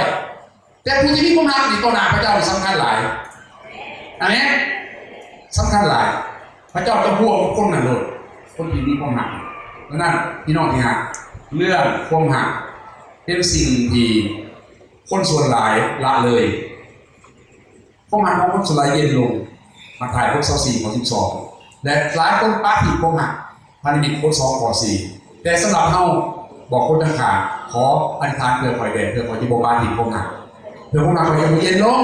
ແຕ່ຜູ້ທີ່ມີຄວາມຮັກນີ້ຕໍ່ໜ້າພະເຈົ້ານີ້ສຳຄັນຫຼາຍ. ອາເມນ. ສຳຄັນຫຼາຍ. ພະເຈົ້າຈະຮ່ວມກັບຄົນນັ້ນໂລດ, ຄົນທີ່ມີຄວາມຮັກ. ດັ່ງນັ້ນ ພີ່ນ້ອງທີ່ຮັກ, ເລື່ອງຄວາມຮັກເປັນສິ່ງທີ່ຄົນສ່ວນຫຼາຍລະເລີຍ. ຄວາມຮັກຂອງຄົນສ່ວນຫຼາຍເຢັນລົງ. ມາທາຍບົດຊາວສີ່ ຂໍ້ສິບສອງ ແລະ ຫຼາຍຄົນປະຖິ້ມຄວາມຮັກ. ພັນທະມິດບົດສອງ ຂໍ້ສີ່ ແຕ່ສຳລັບເຮົາ ບອກຄົນຂ້າງໆ ຂໍອະທິຖານເພື່ອຂ້ອຍແດ່, ເພື່ອຂ້ອຍຈະບໍ່ປະຖິ້ມຄວາມຮັກ, ເພື່ອຄວາມຮັກຂ້ອຍຈະບໍ່ເຢັນລົງ.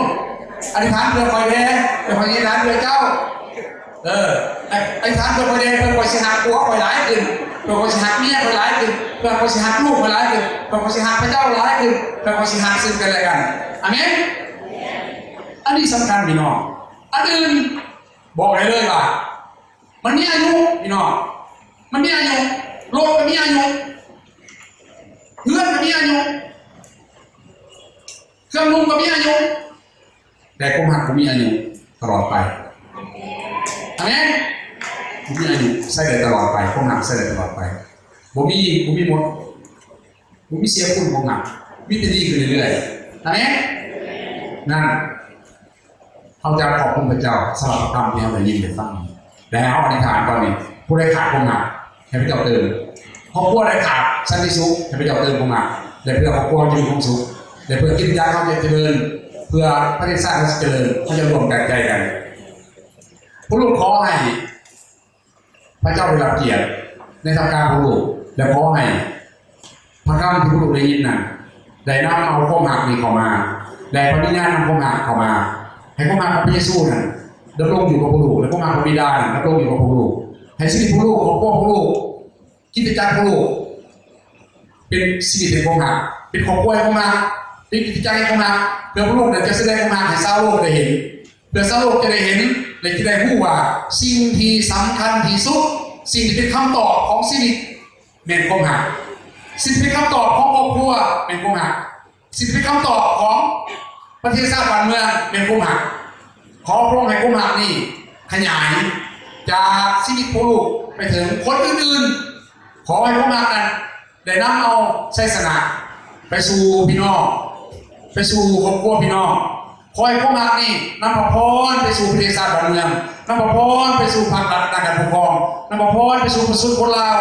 ອະທິຖານເພື່ອຂ້ອຍແດ່, ເພື່ອຂ້ອຍອະທິຖານເພື່ອເຈົ້າ. ເອີ ອະທິຖານເພື່ອຂ້ອຍແດ່, ເພື່ອຂ້ອຍຊິຮັກຜົວຂ້ອຍຫຼາຍຂຶ້ນ, ເພື່ອຂ້ອຍຊິຮັກເມຍຂ້ອຍຫຼາຍຂຶ້ນ, ເພື່ອຂ້ອຍຊິຮັກລູກຂ້ອຍຫຼາຍຂຶ້ນ, ເພື່ອຂ້ອຍຊິຮັກພະເຈົ້າຫຼາຍຂຶ້ນ, ເພື່ອຂ້ອຍຊິຮັກເຊິ່ງກັນແລະກັນ. ອາເມນ. ອັນນີ້ສຳຄັນ ພີ່ນ້ອງ. ອັນອື່ນ ບອກໄດ້ເລີຍວ່າ ມັນມີອາຍຸ ພີ່ນ້ອງ, ມັນມີອາຍຸ. ລົດກໍມີອາຍຸ, ເຮືອນກໍມີອາຍຸ, ເຄື່ອງນຸ່ງກໍມີອາຍຸ, ແຕ່ຄວາມຮັກບໍ່ມີອາຍຸຕະຫຼອດໄປ. ອາເມນ. ບໍ່ມີອາຍຸ, ໃຊ້ໄດ້ຕະຫຼອດໄປ, ຄວາມຮັກໃຊ້ໄດ້ຕະຫຼອດໄປ, ບໍ່ມີ, ບໍ່ມີໝົດ. ບໍ່ມີເສຍຄຸນຂອງມັນ, ມີແຕ່ດີຂຶ້ນເລື້ອຍໆ. ອາເມນ. ນັ້ນ ເຮົາຈະຂອບຄຸນພະເຈົ້າສຳລັບພະຄຳທີ່ເຮົາໄດ້ຍິນໄດ້ຟັງ, ແລະ ໃຫ້ເຮົາອະທິຖານຕອນນີ້, ຜູ້ໃດຂາດຄວາມຮັກ ໃຫ້ພະເຈົ້າເຕີມ, ຄອບຄົວໃດຂາດສັນຕິສຸກ ໃຫ້ພະເຈົ້າເຕີມຄວາມຮັກ, ແລະ ເພື່ອຄອບຄົວເຮົາຈະມີຄວາມສຸກ, ແລະ ເພື່ອກິດຈະຈັກເຮົາຈະຈະເລີນ, ເພື່ອປະເທດຊາດເຮົາຈະຈະເລີນ, ເຮົາຈະລວມແຮງໃຈກັນ. ຜູ້ລູກຂໍໃຫ້ ພະເຈົ້າໄດ້ຮັບກຽດໃນທ່າມກາງພວກລູກ ແລະ ຂໍໃຫ້ພະຄຳທີ່ພວກລູກໄດ້ຍິນນັ້ນ ໄດ້ນຳເອົາຄວາມຮັກນີ້ເຂົ້າມາ ແລະ ພະວິນຍານນຳຄວາມຮັກເຂົ້າມາ, ໃຫ້ຄວາມຮັກຂອງພະເຢຊູນັ້ນດຳລົງຢູ່ກັບພວກລູກ ແລະ ຄວາມຮັກຂອງບິດານັ້ນດຳລົງຢູ່ກັບພວກລູກ, ໃຫ້ຊີວິດພວກລູກ, ຄອບຄົວພວກລູກ, ກິດຈະຈັກພວກລູກ, ເປັນຊີວິດແຫ່ງຄວາມຮັກ, ເປັນຄອບຄົວແຫ່ງຄວາມຮັກ, ເປັນກິດຈະຈັກແຫ່ງຄວາມຮັກ, ເພື່ອພວກລູກນັ້ນຈະສະແດງຄວາມຮັກໃຫ້ຊາວໂລກໄດ້ເຫັນ. ເພື່ອຊາວໂລກຈະໄດ້ເຫັນ ແລະ ຈະໄດ້ຮູ້ວ່າ ສິ່ງທີ່ສຳຄັນທີ່ສຸດ, ສິ່ງທີ່ເປັນຄຳຕອບຂອງຊີວິດ ແມ່ນຄວາມຮັກ. ສິ່ງທີ່ເປັນຄຳຕອບຂອງຄອບຄົວ ແມ່ນຄວາມຮັກ. ສິ່ງທີ່ເປັນຄຳຕອບຂອງປະເທດຊາດບ້ານເມືອງ ແມ່ນຄວາມຮັກ. ຂໍພະອົງໃຫ້ຄວາມຮັກນີ້ຂະຫຍາຍຈາກຊີວິດຂອງລູກໄປເຖິງຄົນອື່ນໆ. ຂໍໃຫ້ຄວາມຮັກນັ້ນ ໄດ້ນຳເອົາໄຊຊະນະໄປສູ່ພີ່ນ້ອງ, ໄປສູ່ຄອບຄົວພີ່ນ້ອງ. ຂໍໃຫ້ຄວາມຮັກນີ້ນຳພາພອນໄປສູ່ປະເທດຊາດບ້ານເມືອງ, ນຳພາພອນໄປສູ່ພາກລັດ, ທາງການປົກຄອງ, ນຳພາພອນໄປສູ່ປະຊາຊົນຄົນລາວ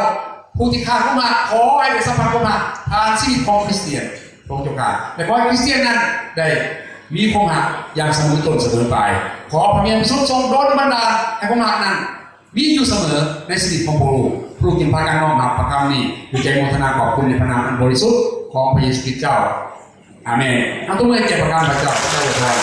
ຜູ້ທີ່ຂາດຄວາມຮັກ. ຂໍໃຫ້ໄດ້ສຳຜັດຄວາມຮັກຜ່ານຊີວິດຂອງຄຣິສຕຽນ, ພະອົງເຈົ້າຂ້າ. ແລະ ຂໍໃຫ້ຄຣິສຕຽນນັ້ນໄດ້ມີຄວາມຮັກຢ່າງສະເໝີຕົ້ນສະເໝີປາຍ. ຂໍພະວິນຍານບໍລິສຸດຊົງດົນບັນດານໃຫ້ຄວາມຮັກນັ້ນ ມີຢູ່ສະເໝີໃນຊີວິດຂອງພວກລູກ. ພວກລູກຈຶ່ງພາກັນນ້ອມຮັບພະຄຳນີ້ດ້ວຍໃຈໂມທະນາຂອບຄຸນໃນພະນາມອັນບໍລິສຸດຂອງພະເຢຊູຄຣິດເຈົ້າ. ອາເມນ. ເອົາຕົບມືໃຫ້ແກ່ພະຄຳພະເຈົ້າ. ພະເຈົ້າອວຍພອນ.